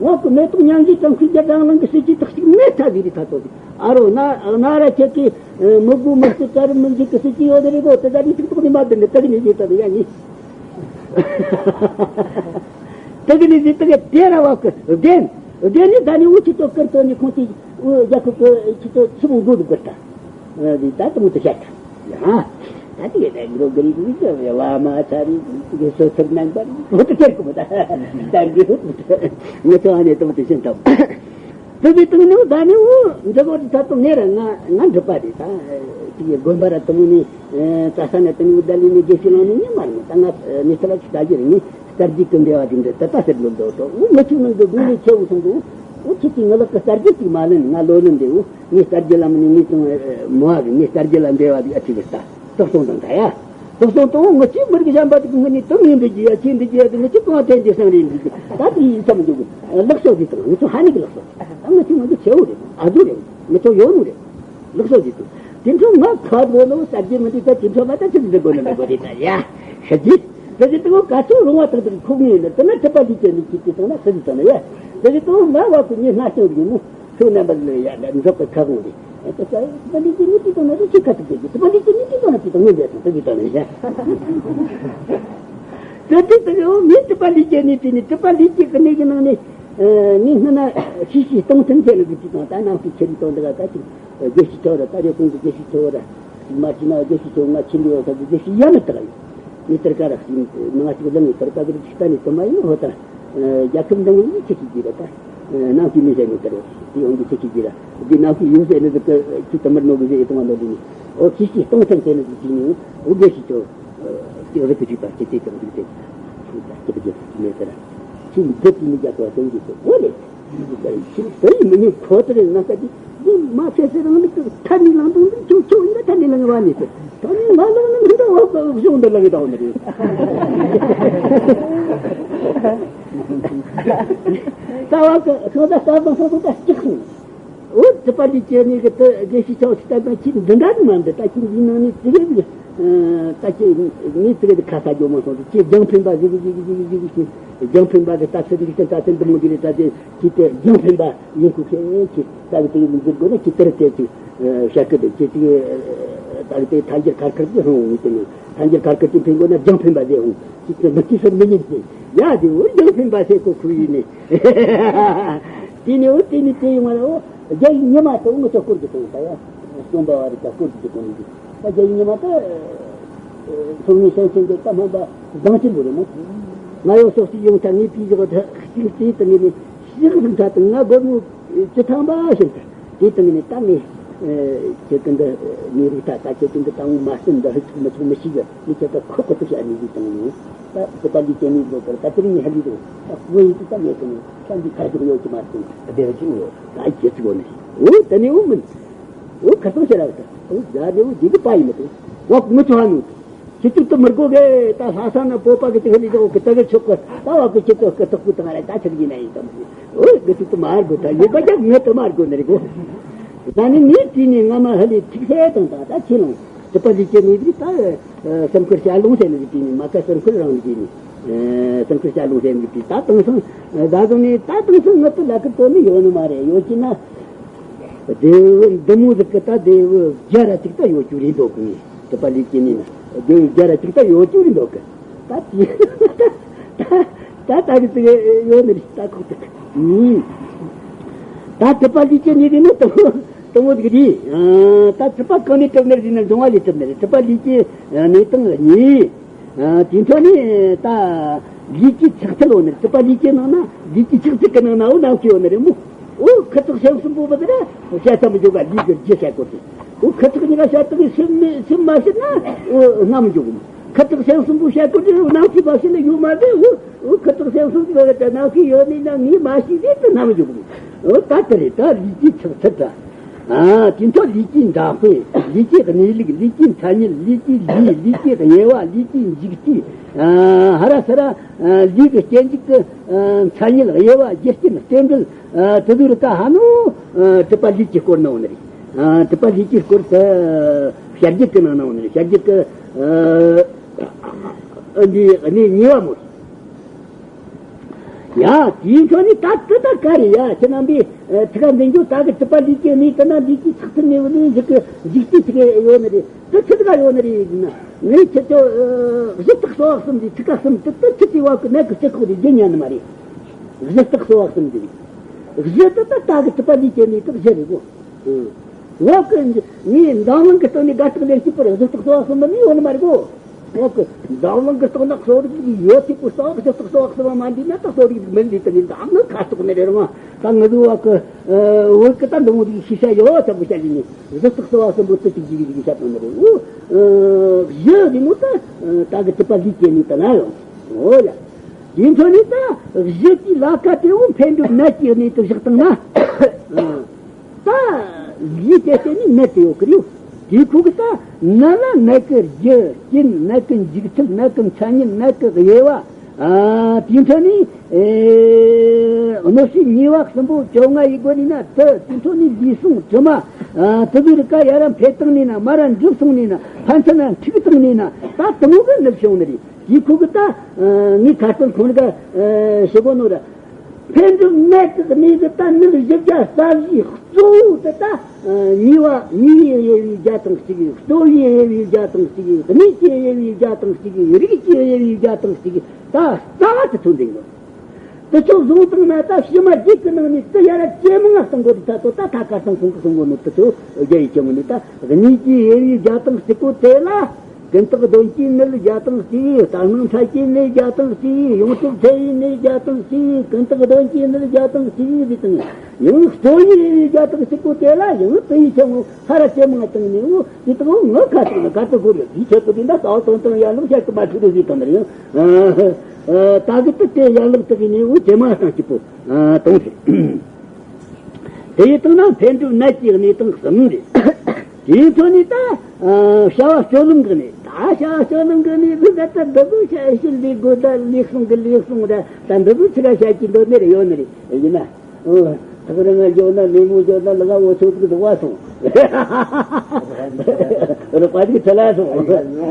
འོག་གི་མེ་ཏོག་མཉམ་བཞད་ཙམ་ཁུལ་རྒྱ་གྲང་ལང་གི་སྲིད་ཇུས་དག་ཅིག་མེད་ཐ་ཟིག་རེད་ཐ་ཚོ་ཟིག་ཨ་རོ་ན་ན་ར་ཁྱེད་ཀྱིས་མི་དགོས་མི་སྲིད་གྲལ་རིམ་མི་འཇིག་གི་སྲིད་ཇུས་ཡོད་ནི་རེད་གོ། དེ་ད་ནི་ཐུག་ཐུག་ནི་མ་བདེན་ནི་དག་ནི་ཡིན་ད་ནི་ཡ་ནི་དག་ནི་ཟིག་དག་དེ་ར་བ་གི་བདེན་བདེན་ནི་ད་ནི་འུ་ཆི་ཏོ་ཀིར་ཏོ་ནི་ཁོང་ཚོས་འུ་རྒྱལ་ཁབ་ཀྱི་ཆི་ཏོ་ཆི་མོ་འགོ་འདུག་གི་ད། ཨ་འདི་ད་དུང་དུ་བཤད་ད། ཡ། ད་དེ་གའི་འགྲོ་གི་རིགས་རིགས་ཀྱི་བ་མ་ཚ་རིགས་ཀྱི་སོ་ཐུར་ནང་པ་རིགས་ཐེར་གོ་མ་ད། ད་འདི་ངི་ཚོ་ཨ་ནེ་དུང་དུ་ཕྱིན་ཐབས། དེ་བས་དུང་ནི་ད་ནི་འུ་འདི་གོ་ད་དུང་ངེ་ར་ང་ང་འགྲུབ་པ་རེད་ད། དེ་གའི་དགོན་པ་ར་དུང་ནི་རྩྭ་ས་ནས་དུང་འུ་ད་ལི་ནི་དགེ་བཤེས་ལང་ནི་ཉི་མ་རེད། ད་ང་ནི་ཚ་ལ་ཅི་ད་རྒྱུ་རེད། ངས་གསར་བརྗེ་གི་འབྲེལ་བ་དེ་འདྲ་ད་ལྟ་ཟེར་ལོ་འདོད་དོ། འུ་མི་ཆུང་ནང་གི་དགུང་ལས་ཆེ་བོ་སོང་གི། འུ་ཁྱེད་ཀྱིས་ང་ལ་གི་གསར་བརྗེ་ཅིག་མ་ལོན། ང་ལོ་ལོན་འདི་འུ་ངས་གསར་བརྗེ་ལ་མི་ནི་ངས་ཙང་མོ་བ་གི་ངས་གསར་བརྗེ་ལ་འབྲེལ་བ་དེ་ཨ་ཅིག་གི་ལྟ་རྟོག་སོང་དང་ད་ཡ། རྟོག་སོང་དང་ང་ཁྱེད་མི་རིགས་གཞན་པ་དེ་གི་ངི་ནི་དུ་ངས་འདི་རྒྱུ་ཡ་ཁྱེད་འདི་རྒྱུ་ཡ་དེ་ང་ཁྱེད་གང་དྲན་འདི་སང་རེད་འདི་ད་དེ་ཡིན་ཙམ་འཇུག་གི་ལག་ཤོག་དེ་དང་ང་ཚོ་ཧ་ནི་གི་ལག་ཤོག་ད་ང་ཁྱེད་ང་ཚོ་ཆེ་བོ་རེད། ཨ་ཟུ་རེད། ང་ཚོ་ཡོད་ནོ་རེད། ལག་ཤོག་དེ་དང་དེ་འཕྲོ་ང་ཁ་དགོ་ནོ་གསར་བརྗེ་མི་འདི་ད་དེ་འཕྲོ་ང་ད་ཅི་འདི་དགོ་ནི་མི་དགོ་དེ་ད་ཡ་ཤ་ཅི། དེ་གི་དུ་ག་ཚོད་རུང་བ་དང་དུ་ཁུག་ནི་ཡིན་ན་དེ་ན་ཐུབ་པ་འདི་ཅན་ནི་ཅི་ཅི་དང་ན་སུ་ཅི་དང་ན་ཡ། དེ་གི་དུ་ང་བ་ཀུ་ཉི་སྣ་ཅན་རིག་མོ་ཚོ་རྣམ་པ་ལ་ཡ་འཛོག་གི་ཁ་གོང་རེད། དེ་ཀ་ཐུབ་པ་འདི་ཅན་ནི་ཅི་དང་ན་རི་ཅི་ཁ་ཐུབ་ཀྱི་ཐུབ་པ་འདི་ཅན་ནི་ཅི་དང་ན་ཅི་དང་ངོས་འདས་དང་དེ་གི་དང་ན་ཡ། དེ་དེ་དེ་གི་མི་ཐུབ་པ་འདི་ཅན་ནི་དེ་ནི་ཐུབ་པ་འདི་ཅན་གི་ནི་གི་ནང་ནི་ངས་སྔ་ན་ཤི་ཤི་སྟོང་ཐུན་ཚད་ལ་གི་ཅི་དང་ད་ནང་དུ་ཁྱེར་ཏོ་འདི་ག་ད་ཅི། དགེ་བཤེས་ཚོ་ར་ད་རེ་ཁོང་གི་དགེ་བཤེས་ཚོ་ར། མ་ཅི་ན་དགེ་བཤེས་ཚོ་ང་ཆེན་པོ་ཡོད་ས་དགེ་བཤེས་ཡ་མི་དག་ཡིན། མི་ལྟར་ཀ་ར་ཞིག་མ་ང་ཅིག་ལ་ངེས་ལྟར་ཀ་གི་རིགས་ཤིག་ད་ནི་དུ་མ་ཡིན་ཧོ་ད། རྒྱལ་ཁབ་འདང་ངེས་ཆེ་ཤིག་གི་ར་ད། ནང་དུ་མི་ཟེར་ངེས་ལྟར་དེ་ཡོང་གི་ཆེ་ཤིག་གི་ར། དེ་ནང་དུ་ཡོད་ཟེར་ནི་ཟིག་གི་ཅི་ད་མར་ནོ་གི་ཟེར་ཡི་དུ་མ་ནོ་དེ་ནི། ཨོ་ཁི་ཤི་སྟོང་ཐེངས་ཟེར་ནི་ཟིག་ཅི་ནི་ཨོ་དགེ་བཤེས་ཚོ། དེ་རིག་གི་ཅིག་པ་ཁྱེད་དེ་ཀྱང་འདུག་སྟེ། ཁྱེད་ཀྱི་མེད་ཟེར། ཁྱེད་འདི་དུས་མི་རྒྱག་པ་དོན་གྱི་ཚོ་འོ་ལེ། ཁྱེད་དེ་ཡི་མི་ཉན་ཁོ་ཐུ་རེ་ན་ཀ་དེ་འདི་མ་ཁྱེད་ཟེར་རང་ལུགས་ཀྱི་ཐ་ནི་ལང་དུང་འདི་ཁྱོད་ཁྱོད་ཡིན་ན་ཐ་ནི་ལང་བ་ནི་ཟེར། ད་ནི་ང་ལང་ནི་མི་འདྲ་བ་གཞུང་འདི་ལང་གི་དང་ནི་རེད། ད་བ་གི་ཁོ་ད་ས་དང་ས་དང་ད་གཅིག་སོང་། འོ་ཐུབ་པ་འདི་ཅན་ནི་གི་དེ་དགེ་བཤེས་ཆའོ་ཞིག་ལྟ་ན་ཁྱེད་འདི་འདྲ་ནི་མ་འདི་ད་ཁྱེད་འདི་ནང་ནས་དེ་གི་ད་ཁྱེད་ངས་དེ་གི་ཁ་ས་སྐྱོ་མ་སོང་དུ་ཁྱེད་རྒྱང་འཕེན་པ་ཟིག་གི་ཟིག་གི་ཟིག་གི་ཟིག་གི་ཁྱེད་རྒྱང་འཕེན་པ་གི་ལྟ་ཚུལ་འདི་གི་ལྟ་ཚུལ་འདི་མོ་འདི་རེད། ད་དེ་ཁྱེད་དེ་རྒྱང་འཕེན་པ་ཡིན་ཁུ་ཁྱེད་ཁྱེད་ད་གི་དེ་གི་འཛུལ་དགོས་ན་ཁྱེད་དེར་དེ་ཅིག་བཤད་གི་དེ་ཁྱེད་ཅིག་ད་གི་དེ་ཐལ་འགྱུར་ཁར་ཁར་གི་ཧོང་ངེས་དེ་ནི་ཐལ་འགྱུར་ཁར་ཁར་གི་འཕེན་དགོས་ན་རྒྱང་འཕེན་པ་ཟེར་ཧོང་ཁྱེད་དེ་མི་ཁྱེད་སོར་མི་ཉན་ཟེར་ཡ་དེ་འོ་རྒྱང་འཕེན་པ་ཟེར་ཁོ་ཁུ་ཡིན་ནི། དེ་ནས་འོ་དེ་ནས་དེ་ཡོང་བ་ལ་འོ་རྒྱ་ཡིག་ཉི་མ་དེ་འོ་ངོ་ཚ་སྐོར་གྱི་དོན་ད་ཡ། སྟོན་པ་བ་རི་ཀ་སྐོར་གྱི་དོན་ནི་ད་རྒྱ་ཡིག་ཉི་མ་ད། ཚོགས་མི་སེང་སེང་གི་ད་སྨན་པ་བཟང་ཆེན་པོ་རེད་མོ། ང་ཡོང་སོགས་སུ་ཡོང་ཐ་ངའི་དུས་བཞག་ད་གཅིག་དེའི་སྟེང་ནས་ཤིག་ཟིན་ཐ་དང་ང་སྒོར་མོ་བཅུ་ཐམ་པ་ཞིག་ད་དེའི་སྟེང་ནས་ད་ངས་ཁྱེད་ཀྱི་འདི་ངའི་རིགས་ད་ད་ཁྱེད་ཀྱི་འདི་ད་འོ་མ་སྟོན་འདི་ཧ་ཅིག་མི་ཆོག་མི་ཤིག་གི་ངས་ཁྱེད་ད་ཁོ་ཁོ་ཐུག་ཤ་ནི་ཡིག་དང་ནི། ད་དེ་པ་འདི་ཅན་ནི་ལོ་པར་ད་དེ་རིང་ངས་ཧ་ལི་དུ་ད་ཀུ་ཡིག་ད་ངས་ཀུ་ནི་ད་འདི་ཁ་རྒྱུག་ཡོད་ཀྱི་མ་རེད། ད་དེ་ར་ཅི་ཡོད་ད་ཁྱེད་ཚིག་འོ་ནི་འོ་ད་ནི་འོ་མིན། འོ་ཁ་སང་ཤེས་རབ་ད་འོ་རྒྱ་ནི་འོ་འདི་གི་པ་ཡིན་མི་འདུག་འོ་ངུ་ཚོ་ཧ་ནུ་ཁྱེད་ཚོ་ད་མི་དགོ་གི་ད་ལྷ་ས་ན་བོད་པ་གི་ཅིག་ཧ་ལི་དུ་འོ་གི་ད་གི་ཆོག་གི་ད་འོ་གི་ཁྱེད་ཚོ་གི་ད་ཀུ་ད་ང་ར་ད་ཆ་གི་ཡིན་ན་ཡིན་ད་འོ་གི་ཚོ་ད་མ་དགོ་ད་ཡོད་པ་ཀྱང་ངུ་ད་མ་དགོ་ནི་རེད་གོ། ད་ནི་ངས་དེ་ནས་ང་མ་ཧ་ལི་ཐིག་ཤེས་དང་ད་ད་ཁྱེད་ལོང་དེ་པ་འདི་ཅན་ནི་འདི་ད། སེམས་ཁུར་བྱ་ལུང་ཟེར་ནི་གི་དེ་ནི་མ་ཀ་སེམས་ཁུར་རང་གི་ནི། སེམས་ཁུར་བྱ་ལུང་ཟེར་ནི་གི་དེ་ད་དེང་སང་ད་དུང་ནི་ད་དེང་སང་ངི་ཏི་ལ་ཀི་དོ་ནི་ཡོད་ནི་མ་རེད། ཡོད་ཀྱི་ན། སྡེ་བུ་འདི་མོ་ཟིག་གི་ད་སྡེ་བུ་བརྒྱ་ར་གཅིག་ད་ཡོད་རྒྱུ་རེད་འདུག་གི་ནི། དེ་པ་ལི་ཀི་ནི་ན་སྡེ་བུ་བརྒྱ་ར་གཅིག་ད་ཡོད་རྒྱུ་རེད་འདུག་གི་ད་དེ་ད་ད་ད་གི་ཙི་ཡོད་ནི་རེད་ད་ཁོག་ཏུ་གི་ད་དེ་པ་ལི་ཀི་ནི་གི་ནི་དུ། དང་པོ་དེ་ག་དེ། ཨ། ད་གྲུབ་པ་གང་ནས་གྲུབ་ནི་རེད་ཟེར་ན་འབྱུང་བ་ལས་གྲུབ་ནི་རེད། གྲུབ་པ་ལས་ཀྱི་གནས་སྟངས་གཉིས། ཨ། དེའི་འཕྲོ་ནས་ད་ལས་ཀྱི་ཆགས་ཚུལ་ཡོད་ནི་རེད། གྲུབ་པ་ལས་ཀྱི་ནང་ན་ལས་ཀྱི་ཆགས་ཚུལ་གྱི་ནང་ན་འོ་རྣམ་ཤེས་ཡོད་ནི་རེད་མོ། འོ་ཁུ་ཚོགས་སེམས་གསུམ་པོ་བ་དེ་ར་བཤད་ས་མི་འཇོག་ག་ལས་ཀྱི་རྒྱུ་བཤད་དགོས་ཏེ། འོ་ཁུ་ཚོགས་གཉིས་ཀ་བཤད་དག་གི་སེམས་མི་སེམས་མ་བཤད་ན་འོ་རྣམ་འཇོག་གི་མོ། ཁུ་ཚོགས་སེམས་གསུམ་པོ་བཤད་དགོས་ཏེ་འོ་རྣམ་ཤེས་མ་བཤད་ན་ཡོད་མ་རེད། འོ། འོ་ཁུ་ཚོགས་སེམས་གསུམ་གྱི་བར་དུ་རྣམ་ཤེས་ཡོད་ནི་ན་ངས་མ་ཤེས་ཟེར་དུ་རྣམ་འཇོག་གི། འོ་ད་དེ་རེད། ད་ལས་ཀྱི་ཆགས་ཚུལ་ད། ཨ། དེ་འཕྲོ་ལས་ཀྱི་འདྲ་དཔེ། ལས་ཀྱི་གནས་ལུགས། ལས་ཀྱི་མཚན་ཉིད། ལས་ཀྱི་ལུས། ལས་ཀྱི་དབྱེ་བ། ལས་ཀྱི་འཇིག་ཚུལ། ཨ། ཧ་ར་ས་ར། ཨ། ལས་ཀྱི་སྐྱེ་འཇིག་གི། ཨ། མཚན་ཉིད། དབྱེ་བ། རྒྱུ་རྐྱེན། རྟེན་འབྲེལ། ཨ། དེ་ཚོ་རིགས་ཀ་ཧ་ནོ། ཨ། གྲུབ་པ་ལས་ཀྱི་སྐོར་ན་འོ་ནི་རེད། ཨ། གྲུབ་པ་ལས་ཀྱི་སྐོར་དུ་བཤད་རྒྱུད་ཀྱི་ནང་ན་འོ་ནི་རེད། བཤད་རྒྱུད་ཀྱི། ཨ། འདི་གནས་གཉིས་པ་མོ། ཡ། དེའི་འཕྲོ་ནས་ད་དེ་ད་ག་རེ་ཡ། ཁྱེད་རྣམ་པས་ཚིག་འཛིན་རྒྱུ་ད་གི་གྲུབ་པ་ལས་ཀྱི་གནས་དེ་ན་ལས་ཀྱི་ཆགས་ཚུལ་གནས་བུ་ནས་འཇིག་གི་འཇིག་ཚུལ་ཚིག་ཡོད་ནི་རེད། དེ་ཚིག་ག་ཡོད་ནི་རེད་ཟེར་ན། ངས་ཁྱེད་ཚོ་གཞི་རྟགས་གསོ་བ་གསུམ་འདི་ཚིག་ཀ་གསུམ་དེ་དེ་ཁྱེད་ཚོའི་བ་གི་ནད་ཀྱི་སྤྱི་ཁོག་དེ་རྒྱུ་ཉན་ནི་མ་རེད། གཞི་རྟགས་གསོ་བ་གསུམ་འདི་གཞི་དེ་ད་ད་གི་གྲུབ་པ་ལས་ཀྱི་གནས་དེ་གཞི་རེད་གོ། འོག་གི་ངས་འཛམ་གླིང་གི་སྟེང་ནས་དགའ་རྟགས་ལས་སྐྱིད་པོར་གཞི་རྟགས་གསོ་བ་གསུམ་པ་ནི་ཡོད་ནི་མ་རེད་གོ། འོག་གི་འཛམ་གླིང་གི་སྟེང་ན་གསོ་རིག་ཡོད་ཚད་པོ་གསོ་བ་གཞི་རྟགས་གསོ་བ་གསུམ་པ་མ་འདི་ན་ད་གསོ་རིག་མི་འདི་ད་ནི་འཛམ་གླིང་ཁ་ཐོག་ནས་རེད་རུང་ད་ངུ་ཟུ་བ་གི་འོག་གི་ད་འདི་མོ་རིག་ཤེས་བྱ་ཡོད་ཚད་པོ་བཤད་ལི་ནི་གཞི་རྟགས་གསོ་བ་གསུམ་པོ་ཚིག་གཅིག་གིས་རིག་བཤད་དང་ནི་རེད་འོ། གཞི་རིག་མོ་ད་ད་གི་གྲུབ་པ་ལས་སྐྱེ་ནི་ད་ན་ཡོང་འོ་ཡ། དེ་འཕྲོ་ནས་ད་གཞི་དེའི་ལ་ཁ་དེ་འོ་འཕེལ་འགྲིབ་ནད་ཀྱི་གནས་དུ་བཞག་བཏང་ན། ད་ལུས་དེ་བརྟེན་ནས་ནད་དེ་ཡོད་ཀྱི་རེད། དེའི་ཁུག་གི་ད་ནད་ལ་ནད་ཀྱི་རྒྱུ་རྐྱེན། ནད་ཀྱི་འཇིག་ཚུལ། ནད་ཀྱི་མཚན་ཉིད། ནད་ཀྱི་དབྱེ་བ། ཨ། དེའི་འཕྲོ་ནས་ཨེ་གནོད་བྱེད་ཉེས་པ་གསུམ་པོ་བཅོ་ལྔ་ཡི་སྒོ་ནས་ན་དེ་དེའི་འཕྲོ་ནས་ལུས་ཟུངས་དྲི་མ། ཨ། དེ་ཚོའི་རིགས་ཀ་ཡར་འཕེལ་བཏང་ནས་ན་མར་འགྲིབ་སོང་ནས་ན་ཕན་ཚུན་འཁྲུག་བཏང་ནས་ན་ད་དེ་མོ་གི་ནད་བྱུང་ནི་རེད། དེའི་ཁུག་གི་ད་ངས་ཁ་སང་ཁོང་ག་ཞུ་གོ་ནོ་ར། འཕེལ་འགྲིབ་ནད་ཀྱི་གནས་ཀྱི་ད་ནད་བཞི་བརྒྱ་རྩ་བཞིའི་གཙོ་བོ་དེ་ད་ཉེས་པ་ཉེས་པའི་དབྱེ་བའི་བརྒྱ་དང་གཅིག་རྩོལ་བའི་དབྱེ་བའི་བརྒྱ་དང་གཅིག་གནས་ཀྱི་དབྱེ་བའི་བརྒྱ་དང་གཅིག་རིགས་ཀྱི་དབྱེ་བའི་བརྒྱ་དང་གཅིག་ད་རྩ་བ་དེ་ཚོ་འདི་ཡིན་ནོ། དེ་ཚོ་བཟུང་བཏང་ན་ད་ཕྱི་མ་རྒྱུད་ཀྱི་ནང་ནས་དེ་ཡར་ཇེ་མང་ང་གཏོང་དགོས་དེ་ད་དོ་ད་ད་ཁ་སང་ཁོང་གིས་གསུང་གོ་ནོ་དེ་ཚོ་རྒྱ་ཡིག་ཆེན་མོ་ནས་ད་གནས་ཀྱི་དབྱེ་བའི་བརྒྱ་དང་གཅིག་པོ་དེ་ལ། ཀུན་བཏགས་གདོན་གྱི་ནད་བརྒྱ་དང་གཅིག་ལྟར་སྣང་འཕྲལ་གྱི་ནད་བརྒྱ་དང་གཅིག་ཡོངས་གྲུབ་འཕྲལ་བའི་ནད་བརྒྱ་དང་གཅིག་ཀུན་བཏགས་གདོན་གྱི་ནད་བརྒྱ་དང་གཅིག་ཟེར་དང་། ཡང་རྩོལ་བའི་དབྱེ་བའི་བརྒྱ་དང་གཅིག་པོ་དེ་ལ་ཡང་དེ་ཡི་ཆེན་མོ་ཧ་ར་ཇེ་མང་བཏང་ནས་འོ་དེ་དག་ངོ་ཁ་ཐུག་ན་ག་ཚོད་དགོས་རེད། དེའི་ཆེད་དུ་དེ་འདྲ་རྩ་བ་དོན་དང་ཡན་ལག་བཤད་གི་མ་ཐུབ་རེད་ཟེར་དང་ནི་ཡང་ད་གི་དེ་དེ་ཡན་ལག་དག་ནས་འོ་ཇེ་མང་བཏང་གཅིག་པོ་གཏོང་ཟེར། དེ་ཡི་སྟེང་ན་འཕེལ་འགྲིབ་ནད་ཀྱི་གནས་སྟངས་གསུམ་རེད། དེའི་ཐོག་ནས་ད་བྱ་བ་སྤྱོད་ལམ་གྱི་གནས། ད་བྱ་བ་སྤྱོད་ལམ་གྱི་གནས་ལུགས་ད་ལྟ་འདི་ཚོ་བྱ་ཞིག་ལས་དགོས། ད་ལས་གསུང་གི་ལས་གསུང་ར་ད་འདི་ཚོ་ཚིག་ར་བཤད་ཀྱི་འདོད་ནི་རེ་ཡོད་ནི་རེད། ཡིན་ན། ཨོ། ཐག་རིང་ང་འཇོག་ན་མི་མོ་འཇོག་ན་ལ་ང་འོ་ཚོད་ཀྱི་འདུག་བ་སོང་། རུ་པ་དེ་ཚ་ལ་སོང་།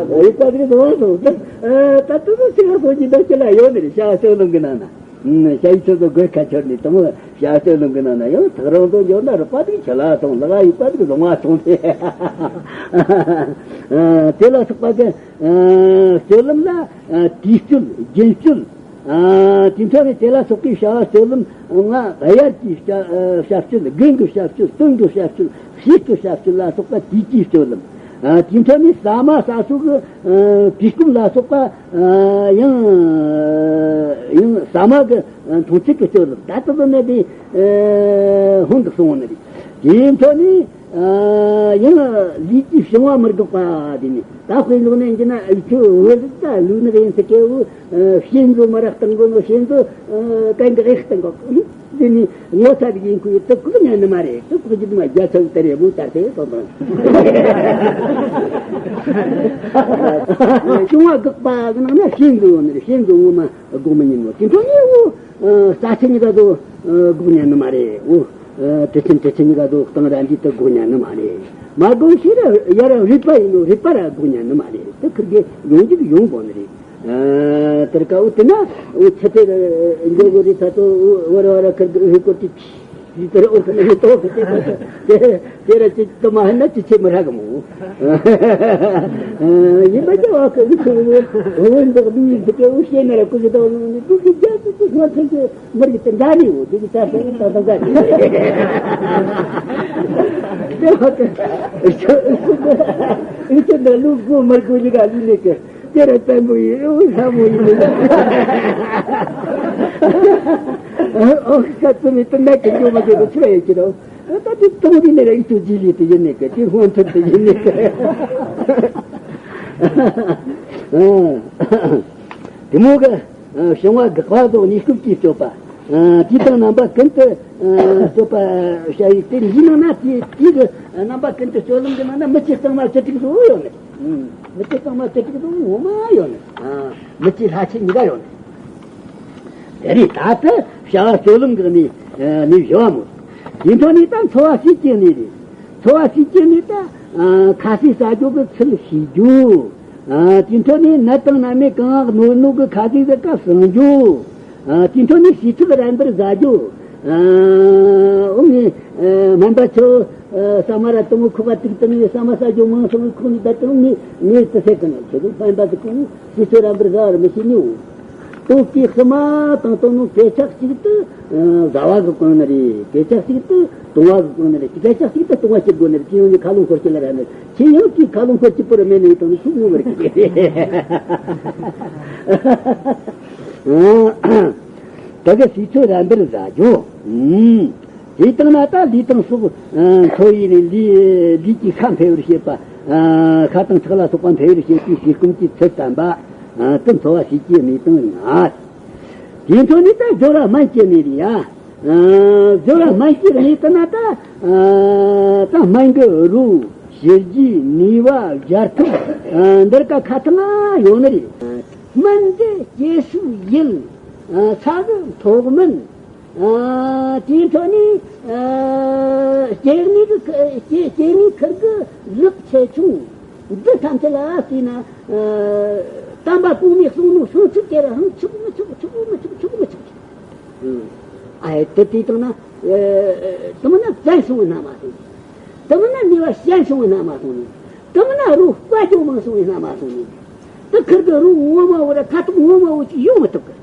རུ་པ་དེ་འདུག་བ་སོང་། ད་ད་ལྟ་ཚོ་ཚིག་ར་སོང་གི་འདོད་ཀྱི་ལ་ཡོད་ནི་རེད། བྱ་བ་སྤྱོད་ལམ་གྱི་ནང་ན། ཤ་ཡི་ཆུ་ཚོད་དགོས་ཁ་ཆོར་ནས་དང་བྱ་སྤྱོད་ལུང་གི་ནང་ན་ཡང་ཐག་རིང་དུ་འཇོག་ན་རུ་པ་དེ་ཆ་ལ་སོང་། ལ་ཡི་པ་དེ་ལོང་བ་སོང་སྟེ། དེ་ལ་སོགས་པ་གི་སྤྱོད་ལམ་ལ་དུས་སྤྱོད་རྒྱུན་སྤྱོད། དེ་འཕྲོ་ནས་དེ་ལ་སོགས་པའི་བྱ་བ་སྤྱོད་ལམ་ལྔ། དབྱར་གྱི་བྱ་བྱ་སྤྱོད། དགུན་གྱི་བྱ་སྤྱོད། སྟོན་གྱི་བྱ་སྤྱོད། ཕྱིས་ཀྱི་བྱ་སྤྱོད་ལ་སོགས་པ་དུས་ཀྱི་སྤྱོད་ལམ། དེ་འཕྲོ་ནས་ཟ་མ་ཟ་སོགས་ཀྱི་དུས་སྐབས་ལ་སོགས་པ། ཡང་ཡང་ཟ་མ་གི་མཐོང་ཚད་ཀྱི་སྤྱོད་ལམ་ད་ལྟ་བུ་ནི་དེ་ཧོན་དུ་སོང་བ་ནི་རེད། དེའི་འཕྲོ་ནས་ཡང་ལུས་ཀྱི་བྱུང་བ་མི་དགག་པ་དེ་ནི་ད་དཔེ་ལོག་ནས་འགྱུར་ན་ཨུ་ཆུ་བོད་ད་ལུས་ནི་ཡིན་ཚེ་སྐྱེ་བོ་ཤེས་འཛོ་མ་རག་སྟེང་གོ་ནོ་ཤེས་འཛོ་གན་གི་ཨེ་སྟེང་གོ། དེ་ནི་ངོ་ཚ་གི་ཡིན་ཁུལ་དུ་ཁུག་ཉན་ནི་མ་རེད། དུ་ཁུག་ཅི་དུ་མ་རྒྱ་ཚ་བོ་དེ་རེད་མོ་ལྟར་དེ་དོན་དང་བྱུང་བ་དགག་པ་གི་ནང་ན་ཤེས་འགྲོ་ཡོང་ནི་རེད། ཤེས་འགྲོ་ངོ་མ་དགོས་མི་ཉན་ནོ་དེ་འཕྲོ་ནས་འོ་རྩ་ཆེན་གཉིས་ཀ་དུ་དགོས་ཉན་ནི་མ་རེད། འོ་དྲི་ཆེན་དྲི་ཆེན་གཉིས་ཀ་དུ་གཏང་ར་འདི་དུ་དགོས་ཉན་ནི་མ་རེད། མ་དགོས་ཤེས་ར་ཡ་ར་རིག་པ་ཡིན་ནོ་རིག་པ་ར་དགོས་ཉན་ནི་མ་རེད། དུ་ཁུར་གི་ཡོང་རྒྱུ་ཡོང་དགོས་ནི་རེད། ཨ། དེར་ཀ་འུ་དེ་ན་འུ་ཆེ་དེ་འགྱོ་གོ་རི་ཐ་ཏོ་འུ་བར་བར་ཁར་གི་འུ་ཧི་ཀོ་ཏི་ཕི་དེར་འུ་ཁ་ནི་ཏོ་ཕི་ཏི་ཏོ་དེ་དེ་ར་ཅི་ཏོ་མ་ཧན་ན་ཅི་ཆེ་མི་ར་གི་མོ། ཨ། ཡིན་པ་ཅི་བ་ཁ་འུ་ཆུ་འུ་འུ་འདག་མི་ཡིན་ཟེར་གི་འུ་ཤེས་ན་ར་ཀུ་ཟི་ཏོ་ནི་ཏི་ཅི་ཅ་ཏི་ཅི་ང་ཐེ་ཅི་མི་རིག་དེ་འདྲ་ནི་འུ་དེ་གི་ཅ་ཤེས་ཏོ་ཏོ་ག་ཏི། དེ་བ་ཀི་ཨི་ཅི་འདི་ལུག་གོ་མར་གོ་ལི་ག་ལི་ལི་ཀི་དེ་ར་བཙན་པོ་ཡིན། ཨོ་ལྷ་མོ་ཡིན་ནི། ཨོ་ཤ་ཙི་མི་དུ་ནད་ཀི་འགྱོ་མ་འགྱོ་དུ་ཚུ་ཡ་ཡི་ཀི་རོ། ད་དེ་ཏོང་དེ་ནི་ར་ཨི་ཏུ་ཇི་ལི་དེ་ཡིན་ནི་ཀི་དེ་སྔོན་ཐུབ་དེ་ཡིན་ནི་ཀི། དེ་མོ་གི་བྱུང་བ་དགག་པ་དང་གནས་སྐབས་ཀྱི་སྤྱོད་པ། དེ་དང་རྣམ་པ་ཀུན་ཏུ་སྤྱོད་པ་བྱ་ཡི་དེ་འདི་ནང་ན་དེ་དེ་གི་རྣམ་པ་ཀུན་ཏུ་སྤྱོད་ལམ་གི་ནང་ན་མི་སྐྱེ་གཙང་མ་བཅུ་དྲུག་ཏུ་ཡོད་ནི། མི་སྐྱེ་གཙང་མ་བཅུ་དྲུག་ཏུ་ངོ་མ་ཡོད་ནི། མི་སྐྱེ་ལྷ་ཆེ་གཉིས་ཀ་ཡོད་ནི། དེ་རེད། ད་ལྟ་བྱ་བ་སྤྱོད་ལམ་གི་གནས་གནས་བཞི་བ་མོ། དེ་འཕྲོ་ནས་ད་འཚོ་བ་སྲིད་ཀྱི་གནས་རེད། འཚོ་བ་སྲིད་ཀྱི་གནས་ད་ཁ་ཟས་ཟ་རྒྱུ་གི་ཚུལ་ཤེས་རྒྱུ། དེ་འཕྲོ་ནས་ནད་དང་ནད་མེད་གང་གནོད་ནོ་གི་ཁ་ཟས་ཟ་ཀ་སངས་རྒྱུ། དེ་འཕྲོ་ནས་ཟས་ཚོད་རན་པར་ཟ་རྒྱུ། འོ་ངས་སྨན་པ་ཚོ་ཟ་མ་ར་དང་ཁོག་ག་ཏིག་ཏིག་ནས་ཟ་མ་ཟ་རྒྱུ་མང་སོང་ཁོག་ནས་ད་དུང་ངས་ངས་དུ་ཟེར་གི་ན་ཁྱོད་ཚོ་སྨན་པ་ཚོ་གང་ཟས་ཚོད་རན་པར་ཟ་བར་མི་ཤེས་ནི་འོ། ལྟོ་གི་ཕྱི་མ་དང་ལྟོ་ནོ་སྐད་ཆ་གཅིག་ཏུ་ཟ་བ་གི་གོང་ན་རེད། སྐད་ཆ་གཅིག་ཏུ་བཏུང་བ་གི་གོང་ན་རེད། སྐད་ཆ་གཅིག་ཏུ་བཏུང་བ་བྱེད་དགོས་ན་རེད། ཁྱེད་ཡོང་ནི་ཁ་ལོང་འཁོར་གྱི་ལ་ར་ནི་ཁྱེད་ཡང་གི་ཁ་ལོང་འཁོར་གྱི་པོ་ར་མེད་ནི་དང་ནི་ཤུགས་ངུ་བར་གྱི་ད་གི་ཟས་ཚོད་རན་པར་ཟ་རྒྱུ། དེ་དང་ན་ད་ལུས་དང་སྲོག་འཚོ་ཡི་ནི་ལུས་ལུས་ཀྱི་ཤ་འཕེལ་བར་བྱེད་པ། ཤ་དང་ཁྲག་ལ་སོགས་པ་འཕེལ་བར་བྱེད་པའི་ཟས་སྐོམ་གྱི་ཚུལ་བསྟན་པ། དེ་འཚོ་བ་ཟས་ཀྱི་གནས་དང་ལྔ། དེའི་འཕྲོ་ནས་ད་སྦྱོར་བ་སྨན་གྱི་གནས་རེད་ཡ། སྦྱོར་བ་སྨན་གྱི་གནས་དེ་ན་ད་ད་སྨན་གྱི་རོ་ཞི་རྒྱས་ནུས་པ་སྦྱར་ཐུབ་འདིར་ཀ་ཁ་ཐང་ཡོད་ནི་རེད། སྨན་འདི་སྐྱེ་སྲོལ་ཡིན། ས་གི་མཐོ་དམན། དེའི་འཕྲོ་ནས་སྐྱེ་གནས་ཀྱི་སྐྱེ་སྐྱེ་གནས་ཁུར་གི་ལག་ཆེ་ཆུང་འདི་ཐམས་ཅད་ལ་བལྟས་ན། དམ་པ་གོང་མའི་གསུང་ནོ་བྱང་ཆུབ་ཀྱི་རང་ཆུབ་མི་ཆུབ་ཆུབ་མི་ཆུབ་ཆུབ་མི་ཆུབ། ཨ་ཡེ་དེ་དེ་དང་ན་དེ་མིན་ན་བཙན་སོང་བའི་ན་མ་སོང་། དེ་མིན་ན་ནུས་པ་ཞན་སོང་བའི་ན་མ་སོང་ནི། དེ་མིན་ན་རོ་བཀའ་ཅུང་མང་སོང་བའི་ན་མ་སོང་ནི། དེ་ཁུར་གི་རོ་ངོ་མ་བོ་ར་ཁ་ཐུག་ངོ་མ་བོ་ཅིག་ཡོང་མི་ཐུབ་གི།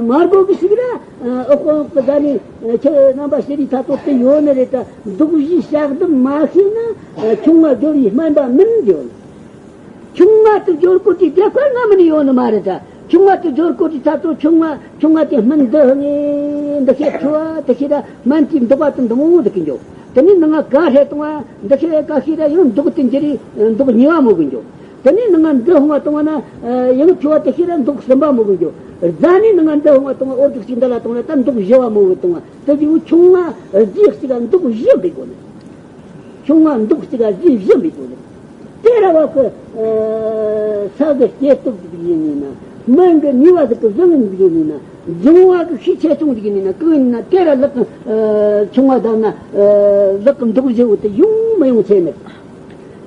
མར་གོ་གི་ཞིག་ར་ཨོ་ཁོང་གི་ཟ་ནི་ཁྱེད་རྣམ་པ་ཤེས་རིག་ཐ་ཐོ་དེ་ཡོད་ནི་རེད། ད་འདུག་བཞི་ཞག་བདུན་མ་ཤེས་ན་ཆུང་བ་སྦྱོར་བའི་སྨན་པ་མིན་ཡོད། ཆུང་མ་དུ་སྦྱོར་དགོས་དུས་རྒྱལ་ཁ་ང་མིན་ཡོང་ནི་མ་རེད་ད། ཆུང་མ་དུ་སྦྱོར་དགོས་དུས་ད་ཚོ་ཆུང་མ་ཆུང་མ་དེ་སྨན་འདི་ཧ་ངེ་འདི་ཤེས་ཁྲོ་བ་དེ་ཤེས་ད་སྨན་གྱི་འདུག་པ་དུ་འདུག་འོང་འདུག་གི་འཇོག་དེ་ནི་ནང་ང་ག་ཧྲེ་གཏོང་བ་འདི་ཤེས་ག་ཤེས་ད་ཡང་འདུག་དུ་འགྱུར་རེ་འདུག་ཉེ་བ་མོ་གི་འཇོག་དེ་ནི་ནང་ང་འདི་ཧོང་བ་གཏོང་བ་ན་ཡང་ཁྲོ་བ་དེ་ཤེས་ད་འདུག་གསུམ་པ་མོ་གི་འཇོག་རྫ་ནི་ནང་ང་འདི་ཧོང་བ་གཏོང་བ་ཨོ་འདུག་ཅིག་འདི་ལ་གཏོང་ན་ད་འདུག་བཞི་བ་མོ་གི་གཏོང་བ་དེ་བཞི་བོ་ཆུང་མ་རྫིག་ཅིག་ག་འདུག་བཞི་འབིག་གོ་ནི། ཆུང་བ་འདུག་ཅིག་ག་བཞི་བཞི་འབིག་གོ་ནི། དེ་ར་བ་གི་ས་གི་སྐྱེ་སྟོབས་ཟིག་ཡིན་ནི་ན། སྨན་གི་ནུས་པ་ཟིག་གི་བཟང་ངན་ཟིག་ཡིན་ནི་ན། འབྱུང་བ་གི་ཤས་ཆེ་ཆུང་ཟིག་ཡིན་ནི་ན། གང་ཡིན་ན་དེ་ར་ལག་གི་ཆུང་བ་དང་ན་ལག་གི་འདུག་བཞི་བོ་དེ་ཡོང་མི་ཡོང་ཆེ་ནི།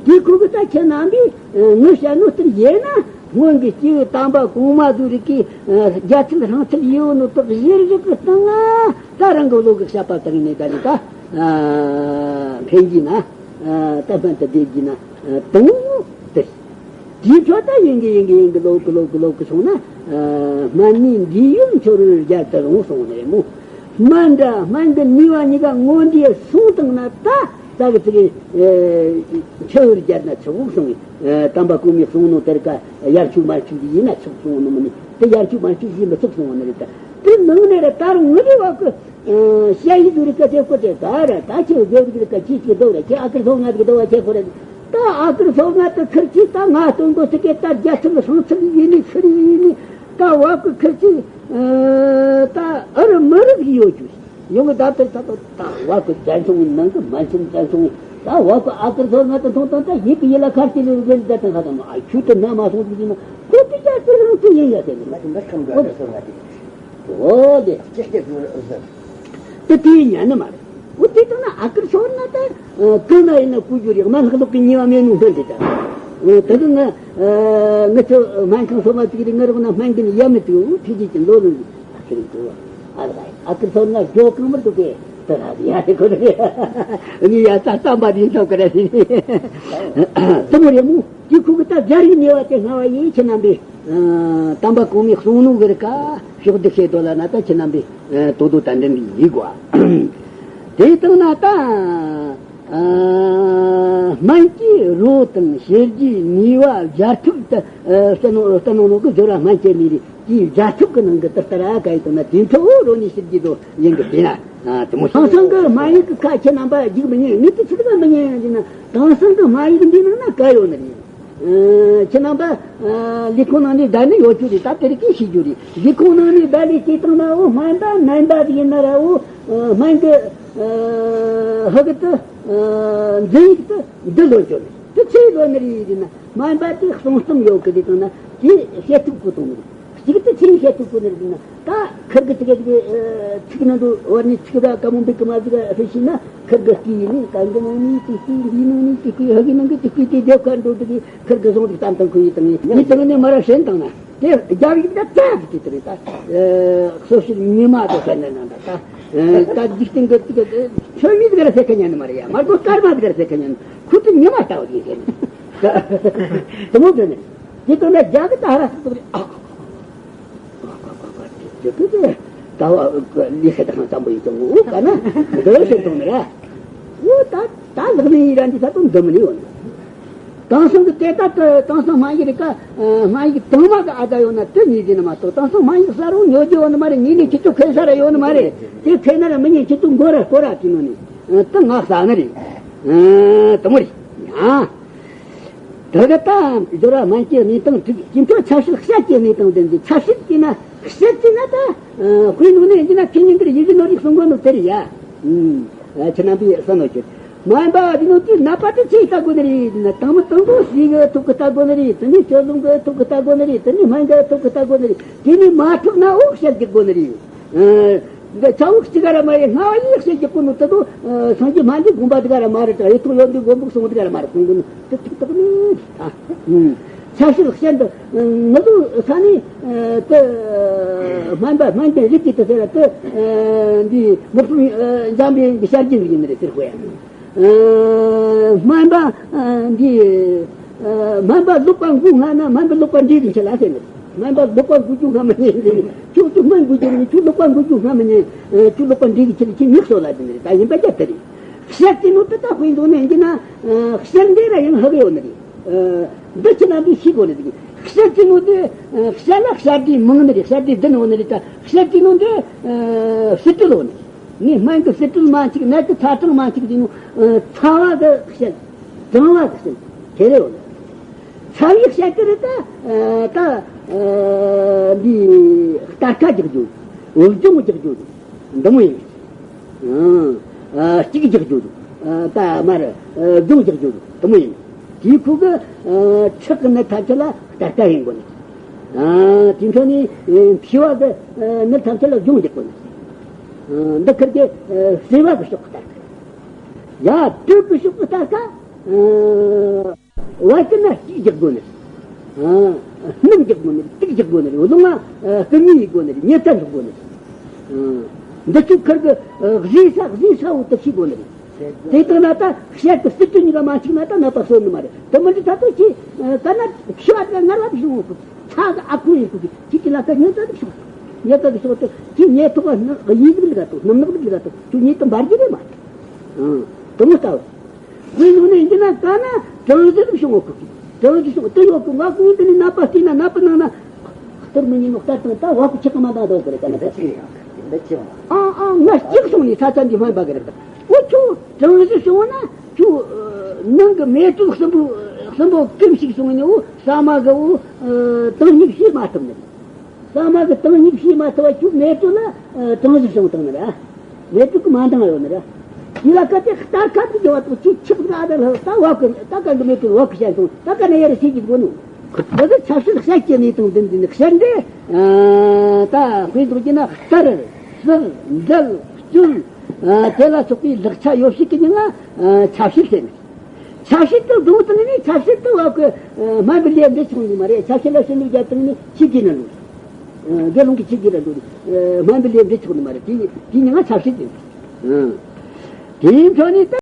དེ་ཁོ་གི་ད་ཁྱེད་རྣམ་པས་ངས་བཤད་ནོ་ལྟར་ཡིན་ན། སྔོན་གྱི་སྐྱེས་བུ་དམ་པ་གོང་མ་ཚོ་རིགས་ཀྱིས་རྒྱལ་ཚུལ་རང་ཚུལ་ཡོད་ནོ་དག་གཞིར་བཞག་གི་སྟེང་ང་ད་རང་གི་བློ་གི་བཤད་པ་དག་ནས་ད་ནི་ད་ཕན་གྱི་ན། ད་སྨན་དུ་བསྡད་རྒྱུ་ན་དང་དེ། དེའི་ཁྲོད་ད་ཡིན་གི་ཡིན་གི་ཡིན་གི་ལོག་གི་ལོག་གི་ལོག་གི་སོང་ན། སྨན་ནི་འདི་ཡོད་འཆོར་བའི་རྒྱལ་དུ་རུང་སོང་ནས་མོ། སྨན་འདྲ་སྨན་གི་ནུས་པ་གཉིས་ཀ་དངོས་འདྲེས་སོང་བཏང་ན་ད་ད་གི་ཚིག་གི་འཆོར་བའི་རྒྱལ་ན་ཆོག་སོང་། དམ་པ་གོང་མའི་གསུང་ནོ་དེར་ཀ་ཡར་ཆུ་མར་ཆུ་ཡིན་ན་ཆོག་སོང་ནོ་མ་ནི་དེ་ཡར་ཆུ་མར་ཆུ་ཡིན་མི་ཆོག་སོང་ནི་རེད། ད་དེ་ནང་ནས་ར་ད་རུང་ངུ་རི་བ་གི་ཤ་ཡི་དུ་རི་ཀ་ཚེ་ཁོ་ཚེ་ག་ར་ད་ཁྱེད་རྒྱལ་རིགས་རི་ཀ་ཅི་ཅི་དོ་ར་ཁྱེད་ཨ་ཀིར་ཚོ་ང་གི་དོ་བ་ཁྱེད་ཁོ་ར་ད་ཨ་ཀིར་ཚོ་ང་ད་ཁིར་ཅི་ད་ང་སྟོན་གོ་ཚེ་ཀེ་ད་རྒྱ་ཚུལ་སང་ཚུལ་ཡིན་ནི་ཁིར་ཡིན་ནི་ད་བ་གི་ཁིར་ཅི་ད་ཨ་རི་མི་རིགས་ཡོད་རྒྱུ་ཡོང་གི་ད་དེར་ད་དོ་ད་བ་གི་བཙན་ཆུང་ནང་གི་མན་ཆུང་བཙན་ཆུང་ད་བ་གི་ཨ་ཀིར་ཚོ་ང་ད་མཐོང་དང་ད་ཡིད་གི་ཡིད་ལ་ཁར་ཅི་ལི་རི་ད་ད་ང་ད་ཨ་ཁྱུ་ད་ན་མ་སོང་ཅི་ཡིན་ན་ཁོ་ད་རྒྱ་ཚུལ་སང་ཚུལ་ཡིན་ཡ་དེ་ནི་ང་ད་མ་ཁམ་ག་ཨ་ཀིར་ཚོ་ང་དེ། འོ་དེ། ཅི་སྐད་ཟུར་ཟུར། དེ་དེའི་ཉན་ནི་མ་རེད། འོ་དེ་ལྟར་ན་ཨ་ཀིར་ཚོ་ན་ད། གང་ན་ཡིན་ན་བཀོལ་རྒྱུ་རེད། དམན་ལྷག་ལུག་གི་ཉེས་པ་མེད་ནོ་འདོན་དེ་ད། འོ་དེ་དུ་ང་། ང་ཚོ་སྨན་ཁང་སོ་མ་ཅིག་རེད། ང་རོགས་ན་སྨན་གི་ནི་ཡ་མི་དུ་འོ་ཕི་ཅི་ཅི་ལོ་ལོ་ནི་ཨ་ཀིར་འགྲོ་བ། ཨ་ལ་ཨ་ཀིར་ཚོ་ན་འགྲོ་གང་མི་འདུག་གི་དེ་ར་ཡ་དེ་ཁོ་རེད། ནི་ཡ་ད་བསམ་པ་དེ་ཐོབ་གི་རེད། དེ་མོ་རེད་མོ། དེ་ཁོ་གི་ད་རྒྱ་རིགས་ཉེས་པ་དེ་སྔ་བ་ཡིན་ཁྱེད་རྣམ་པས། དམ་པ་གོང་མའི་གསུང་ནོ་གི་རིགས་ཀ་ཕྱོགས་བསྡུ་བྱེད་དོ་ལ་ན་ད་ཁྱེད་རྣམ་པས་དོ་དོ་ད་འདྲ་འདི་ཡིག་གོ། དེ་དང་ན་ད། ཨ། སྨན་གྱི་རོ་དང་ཤེལ་གྱི་ནུས་པ་སྦྱར་ཐུབ་ཏུ། ཨ། རྩ་ནང་རྩ་ནང་ནང་གི་སྦྱོར་བ་སྨན་གྱི་ནུས་པའི་སྦྱར་ཐུབ་ཀྱི་ནང་གི་ཏི་ཏི་ར་ག་ཡི་དང་ན་དེ་འཕྲོ་རོ་ནི་ཤེལ་གྱི་རོ་ཡིན་གི་དེ་ན། ཨ། དེ་མོ་དེང་སང་གི་སྨན་ཡིག་གི་ཁ་ཁྱེད་རྣམ་པ་རྒྱུག་མི་ཉན། ངས་དེ་ཚིག་ལ་མི་ཉན་ཡིན་ན། དེང་སང་གི་སྨན་ཡིག་འདི་ནང་ན་ག་ཡོད་ནི་རེད། ཨ། ཁྱེད་རྣམ་པ། ཨ། ལས་ཁུངས་ནང་ནས་བསྡད་ནི་ཡོད་རྒྱུ་རེད། ད་དེ་རིགས་ཀྱིས་ཤེས་རྒྱུ་རེད། ལས་ཁུངས་ནང་ནས་བསྡད་ལས་བྱེད་སྟངས་ན་འོ་སྨན་པ་སྨན་པ་ཟིག་ཡིན་ན་ར་འོ། ཨ། སྨན་གྱི། ཨ། ཧ་གི་དུ། ཨ། འཛིན་ཡིག་དུ་འདི་ལོན་རྒྱུ་རེད། དེ་ཆི་ལོན་ནི་རེད་ཟེར་ན། སྨན་པ་དེ་གསུང་རྩོམ་ཡོད་གི་དེ་དང་ན་དེ་བཤད་ཐུབ་དགོས་དོན་རེད། གཅིག་ཏུ་ཆེན་བཤད་ཐུབ་དགོས་ནི་རེད་ཟེར་ན། ད་ཁིར་གི་ཚིག་གི་ཚིག་ནང་དུ་བར་ནི་ཚིག་ད་ཀ་མོ་འབིག་གི་མ་ཟིག་ཨ་ཕེ་ཤི་ན། ཁིར་གི་སྐུའི་ནི་གང་གི་ནང་ནི་དེ་སྐུའི་འདིའི་ནང་ནི་དེ་སྐུའི་ཧ་གི་ནང་གི་དེ་སྐུའི་དེ་རྒྱབ་ཁར་འགྲོ་དེ་གི་ཁིར་གི་བཟུང་དེ་གཏམ་དང་ཁུ་ཡི་དང་ནི་ནི་དང་ནི་མ་ར་ཧྲན་དང་ན་དེ་རྒྱབ་ཡིག་ད་ཙག་གི་དེ་དེ་རེད། ད་སོ་སོར་ཉི་མ་དེ་ཧྲན་ན་ན་ད་ད་ད་འཇིག་རྟེན་གི་དེ་གི་ཆོས་མི་དེ་ག་ར་ཟེར་ཁ་ཉན་ནི་མ་རེད་ཡ། མ་གོ་སྐར་མ་དེ་ག་ར་ཟེར་ཁ་ཉན་ནི་ཁུ་ཚོ་ཉི་མ་ལྟ་བུ་ཡིན་ཟེར་ནི་དེ་མོ་དེ་ནི། དེ་དོན་ལ་རྒྱ་གི་ད་ཧ་ར་སི་ཏོག་རེད། ཨ། ཨ། ཨ། ཨ། ཨ། དེ་དེ་དེ་ད་བ་ལི་ཤ་ད་ཧང་ཙམ་པོ་ཡིན་ཀྱང་འོ་ག་ན་འདི་ཤེས་ཐོང་ནི་ར། འོ་ད་ད་ལག་ནི་ཡི་ར་འདི་ད་དོན་འདི་མི་ནི་ཡོད་ན། དེང་སང་གི་དེ་ད་དེ་དེང་སང་སྨན་ཡིག་རེད་ཀ། སྨན་ཡིག་དང་མ་གི་ཨ་ད་ཡོད་ན་དེ་ཉིད་ཟིན་ན་མ་གཏོགས། དེང་སང་སྨན་ཡིག་གསར་བོ་ཉོ་རྒྱུ་ཡོད་ནི་མ་རེད། ཉིད་ནས་ཁྱེད་ཚོ་ཁེ་ས་ར་ཡོད་ནི་མ་རེད། དེ་ཁེ་ན་ར་མི་ཉན། ཁྱེད་ཚོ་མགོ་ར་སྐོར་ར་དེ་ནོ་ནི་དེ་ངག་ས་ནི་རེད། དེ་མོ་རེད་ཡ། ད་ག་ད་སྦྱོར་བ་སྨན་གྱི་གནས་སྟངས་དྲུག་སྤྱི་མཐོ་ཆབ་སྲིད་བཤད་ཀྱི་གནས་སྟངས་དེ་འདི། ཆབ་སྲིད་ཀྱི་ན་བཤད་ཀྱི་ན་ད་དཔེ་ནོ་ནས་ཡིན་ན་ཁྱེད་ཉིན་དེར་ཡིན་གྱི་ནོ་རིགས་གསུང་གོ་ནོ་དེ་རེད་ཡ། ཁྱེད་རྣམ་པས་བསམ་ནོ་ཁྱེད། སྨན་པ་འདི་ནོ་དེ་ནད་པ་དེ་ཆེས་ལྟ་དགོས་ནི་རེད་ན། དང་མི་དང་པོ་ཟས་གི་ཐོག་གི་ལྟ་དགོས་ནི་རེད། དེ་ནས་སྤྱོད་ལམ་གི་ཐོག་གི་ལྟ་དགོས་ནི་རེད། དེ་ནས་སྨན་གི་ཐོག་གི་ལྟ་དགོས་ནི་རེད། དེ་ནས་མ་ཐུབ་ན་འོ་བཤད་རྒྱག་དགོས་ནི་རེད། འདི་ཆ་འོ་གཅིག་ག་ར་མ་ཡིན། སྔ་བ་ཡིས་བཤད་རྒྱག་གོ་ནོ་དེ་དོ་སངས་རྒྱས་སྨན་གྱི་དགོངས་པ་དེ་ག་ར་མ་རེད། ད་ཡེ་ཐོག་ཡོད་འདི་མགོན་པོ་གསུང་དེ་ག་ར་མ་རེད། ཁོང་གི་ནི་དེ་ཐུག་ཐུག་ནི་ད། ཆབ་སྲིད་བཤད་འདི་ང་ཚོ་ས་ནས་དེ་སྨན་པ་སྨན་པའི་རིགས་ཀྱི་དེ་ཟེར་དེ་འདི་མུ་སུམ་འཇམ་པའི་གི་ཤར་གྱི་འདི་ཡིན་ནི་རེད་ཟེར་གོ་ཡ། སྨན་པ་འདི་སྨན་པ་ལོག་པ་འགུག་སྔ་ན་སྨན་པ་ལོག་པ་འདྲེ་གི་ཁྱེད་ལ་ཟེར་ནི། སྨན་པ་ལོག་པ་འགུག་རྒྱུ་སྔ་མ་ཉན་ཟེར་ནི། ཁྱོད་ཁྱོད་སྨན་འགུག་རྒྱུ་ནི་ཁྱོད་ལོག་པ་འགུག་རྒྱུ་སྔ་མ་ཉན། ཁྱོད་ལོག་པ་འདྲེ་གི་ཁྱེད་ལ་ཁྱེད་མིག་སོ་ལ་ཟེར་ནི་རེད། ད་ཡིན་པ་རྒྱབ་དེ་རེད། བཤད་ཀྱི་ནོ་དེ་ད་དཔེ་འདུག་ནས་འདི་ན་བཤད་འདི་ར་ཡང་ཧ་གི་ཡོད་ནི་རེད། འདི་ཁྱེད་རྣམ་པས་ཤེས་དགོས་ནི་འདུག་བཤད་ཀྱི་ནོ་དེ་བཤད་ལ་བཤད་འདི་མང་ནི་རེད། བཤད་འདི་འདི་ནོ་ནི་རེད། ད་བཤད་ཀྱི་ནོ་འདི་ཕྱི་དྲིལ་ལོ་ནི་ངས་སྨན་གྱི་ཕྱི་དྲིལ་མ་གཅིག་ནད་ཀྱི་ཚ་གྲང་མ་གཅིག་ཟེར་ནོ། ཚ་བ་གི་བཤད། གྲང་བ་གི་བཤད་དེ་རེད་ཡོད་ནི། ཚ་བའི་བཤད་ཀྱི་རེད། ད་ད་འདི་གཏར་ཁ་རྒྱག་རྒྱུ། འོ་ལྗོངས་རྒྱག་རྒྱུ། འདི་མོ་ཡིན། ཨ། སྐྱིག་རྒྱག་རྒྱུ། ཨ། ད་མར་ལྗོངས་རྒྱག་རྒྱུ་འདི་མོ་ཡིན། དེའི་ཁུག་གི་ཁྲག་གི་ནད་ཐམས་ཅད་ལ་གཏར་ཁ་ཡིན་དགོས་ནི། ཨ། དེ་འཕྲོ་ནས་མཁྲིས་པ་གི་ནད་ཐམས་ཅད་ལ་ལྗོངས་རྒྱག་དགོས་ནི། འདི་ཁུར་གི་བསིལ་བ་གི་ཕྱོགས་གི་གཏར་ཁ། ཡ། དྲོད་ཀྱི་ཕྱོགས་ཀྱི་གཏར་ཁ། བད་ཀན་ན་སྐྱིག་རྒྱག་དགོས་ནི། སྣུམ་རྒྱག་དགོས་ནི། དུགས་རྒྱག་དགོས་ནི། རླུང་ང་སྐུ་ངལ་ཡེད་དགོས་ནི། ཉལ་ཐ་འཇོག་དགོས་ནི། འདི་ཚོ་ཁུར་གི་བཟོས་ས་བཟོས་ས་འོ་དེ་ཤེས་དགོས་ནི་རེད། དེ་ལྟར་ན་ད་བཤད་དུ་སྲིད་དུ་གཉིས་ཀ་མ་འཆུག་ན་ད་ནད་པ་གསོ་ནི་མ་རེད། དེ་མི་འདྲ་ད་དུ་ཅི་ག་ན་ཤི་བ་དེ་ངར་བ་དུ་བྱུང་བ་ཁུ་ཚ་གི་ཨ་ཁུ་ཡིན་ཁུ་གི་ཅི་ཅི་ལ་ཁ་ཉལ་ཐ་དུ་ཤོག་ཉལ་ཐ་དུ་ཤོག་དུ་ཅི་ཉལ་ཐུབ་པ་ཡིད་ལུག་ལ་དུ་སྣུམ་ནག་ལུག་ལ་དུ་ཁྱོད་ཉལ་དུ་འབར་གྱི་རེད་མ་རེད། དེ་མོ་ལྟ་བུ། དེ་ནང་ནས་ཡིན་ན་ག་ན་གྲང་ཟིག་བྱུང་བ་ཁུ་གི། གྲང་ཟིག་བྱུང་དེ་ཡོད་གི་ང་ཀུན་དེ་ནས་ནད་པ་བལྟས་ན་ནད་པ་ནང་ན་གཏོར་མི་ཉན་ནོ་ལྟར་དང་ད་བ་ཁུ་ཆེ་གི་མ་འདང་དོ་གི་རེད་ག་ན་ད་ཅི་རེད་ཡང་འདི་ཅི་ཡང་ཨ་ཨ་ང་གཅིག་སོང་ནས་ས་ཆ་འདི་སྨན་པ་གི་རེད། ད་འོ་ཁྱོད་གྲང་ཟིག་བྱུང་ན་ཁྱོད་ནང་གི་མེ་དྲོད་གསུམ་པོ་གསུམ་པོ་ཀུན་ཞིག་སོང་ནས་འོ་ཟ་མ་གི་འོ་དང་ཉིག་ཤེས་མ་ཐུབ་ནི། ཟ་མ་གི་དང་ཉིག་ཤེས་མ་ཐུབ་པ་ཁྱོད་མེ་དྲོད་ལ་གྲང་ཟིག་བྱུང་བཏང་ནི་རེད། མེ་དྲོད་ཀྱི་མ་འདང་ཡོད་ནི་རེད། དེ་ལ་ག་དེ་གཏར་ཁ་དེ་རྒྱབ་བ་དང་ཅི་ཆིག་ཟ་དེ་ལྷག་ད་བ་གི་ད་ག་གི་མེ་དྲོད་བ་གི་བཤད་སོང་ད་ག་ནས་ཡར་ཤེས་ཀྱི་དགོས་ནོ། འོ་དེ་ཆབ་སྲིད་བཤད་ཀྱི་གནས་སྟངས་འདི་འདི་ནི་བཤད་འདི་ད་དཔེ་འདུག་གི་ན་གཏར་བསིལ་འདྲལ་སྐྱུར་དེ་ལ་སོགས་པའི་ལག་ཆ་ཡོ་བྱད་ཀྱི་མིང་ང་ཆབ་སྲིད་ཟེར་ནི། ཆབ་སྲིད་དུ་བཟུང་བཏང་ནས་ཆབ་སྲིད་དུ་བ་གི་སྨན་པའི་ལས་འདི་བྱུང་ནི་མ་རེད། ཆབ་སྲིད་ལ་སེམས་ལུགས་རྒྱབ་བཏང་ནས་ཕྱི་རྒྱལ་ན་འགྲོ། དགེ་སློང་གི་ཕྱི་རྒྱལ་ལ་འགྲོ། སྨན་པའི་ལས་འདི་བྱུང་ནི་མ་རེད། དེ་དེ་ཉིན་ང་ཆབ་སྲིད་དེ་དེའི་འཕྲོ་ནས་ད།